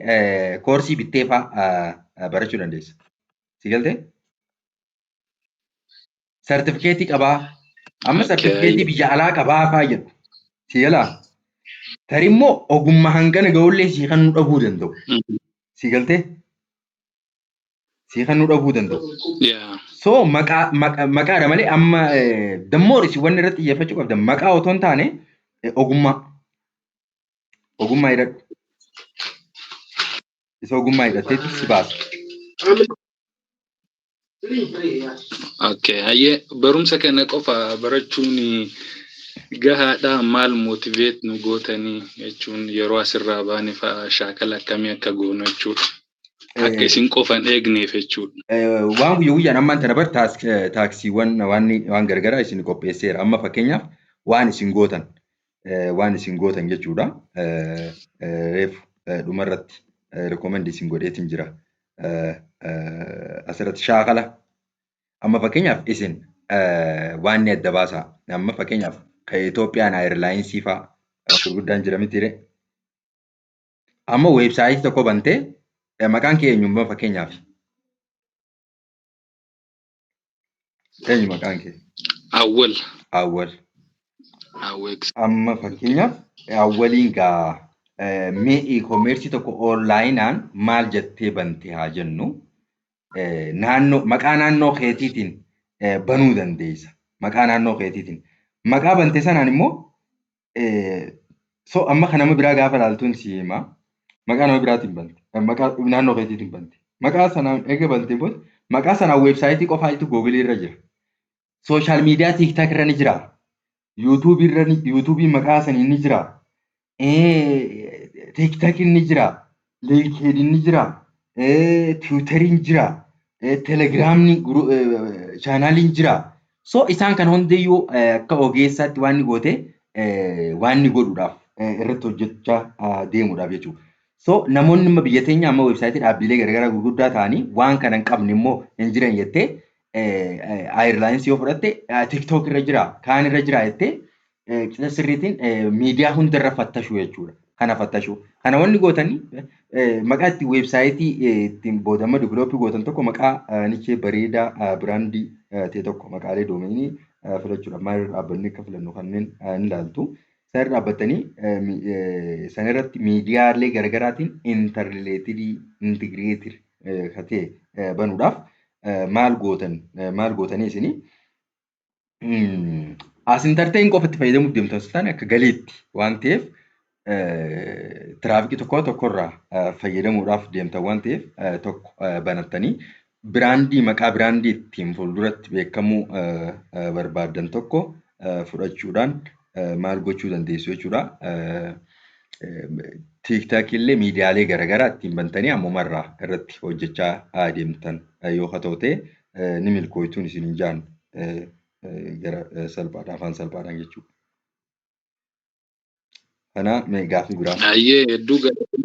courseii bittee fa'aa barachuu dandeessa. Si galtee? Sartifikeetii qabaa. Amma sartifikeetii biyya alaa qabaa fa'aa jedhu. Si galaa? Tarii immoo ogummaa hangana ga'ullee sii kan nu dhabuu danda'u. Si galtee? Sii kan nu dhabuu danda'u. So maqaa maqaadha malee amma dammoo isin wanni irratti xiyyeeffachuu qabdan maqaa otoo hin taane ogummaa. Ogummaa hidhadhu. Isa ogummaa hidhatteetu si baasa. Okay, hayyee, barumsa kana qofa barachuun gahaadha? Maal motivate nu gootanii jechuun yeroo asirraa baane fa'a shaakala akkamii akka goonu jechuudha. Akka isin qofa hin eegneef jechuudha. Waan guyyaa guyyaan ammaan tana bar taskiiwwan waan garagaraa isin qopheesseera. Amma fakkeenyaaf waan isin gootan jechuudha. Reefu dhumarratti recommend isin godheetiin jira. Asirratti shaakala. Amma fakkeenyaaf isin waan ni adda baasaa. Amma fakkeenyaaf kan Itoophiyaan Airlines fa'aa gurguddaan jira mitiire. Amma website tokko bantee, maqaan kee eenyummaa fakkeenyaaf? Eenyu maqaan kee? Awwal. Awwal. Awwal. Amma fakkeenyaaf Awwaliin gaa mee e-commerce tokko onlineaan maal jettee bante haa jennu, naannoo maqaa naannoo keetiitiin banuu dandeessa. Maqaa naannoo keetiitiin. Maqaa bante sanaan immoo, so amma kan nama biraa gaafa ilaaltuun si hima. Maqaa nama biraatiin bante. Maqaa naannoo keetiitiin bante. Maqaa sanaan eega bantee booda maqaa sanaan website qofaatu Google irra jira. Social media TikTok irra ni jira. YouTube irra, YouTube maqaa saniin ni jira. TikTokiin ni jira. LinkedIn ni jira. Twitteriin jira. Telegramni channeliin jira. So isaan kan hundiyyuu akka ogeessaatti waan inni goote waan inni godhuudhaaf irratti hojjechaa deemuudhaaf jechuudha. So namoonni amma biyya teenya amma website dhaabbilee garaagaraa gurguddaa ta'anii waan kana hin qabne immoo hin jiran jettee, airlines yoo fudhatte TikTok irra jira, kaan irra jira jettee qixa sirriitiin miidiyaa hundarra fattashuu jechuudha. Kana fattashuu. Kana wanni gootanii maqaa itti website ittiin boodamma develop gootan tokko, maqaa niche bareedaa brand ta'e tokko, maqaalee domain filachuudhaaf maal irra dhaabbanni akka filannu kanneen ni ilaaltu. Sana irra dhaabbatanii sana irratti miidiyaalee garaagaraatiin interrelated, integrated ta'e banuudhaaf maal gootanii isinii as entertain qofa itti fayyadamuuf deemtan osoo taane, akka galiitti waan ta'eef, traffic tokko tokkorraa fayyadamuudhaaf deemtan waan ta'eef, tokko banattanii brand, maqaa brand ittiin fuulduratti beekamuu barbaaddan tokko fudhachuudhaan maal gochuu dandeessu jechuudha. TikTok illee miidiyaalee garaagaraa ittiin bantanii ammumarraa irratti hojjechaa deemtan yoo haa ta'u ta'e, ni milkooytuun isin hin jaan gara salphaadhaan, afaan salphaadhaan jechuudha. Kana mee gaaffii biraa. Baay'ee hedduu galatoomaa.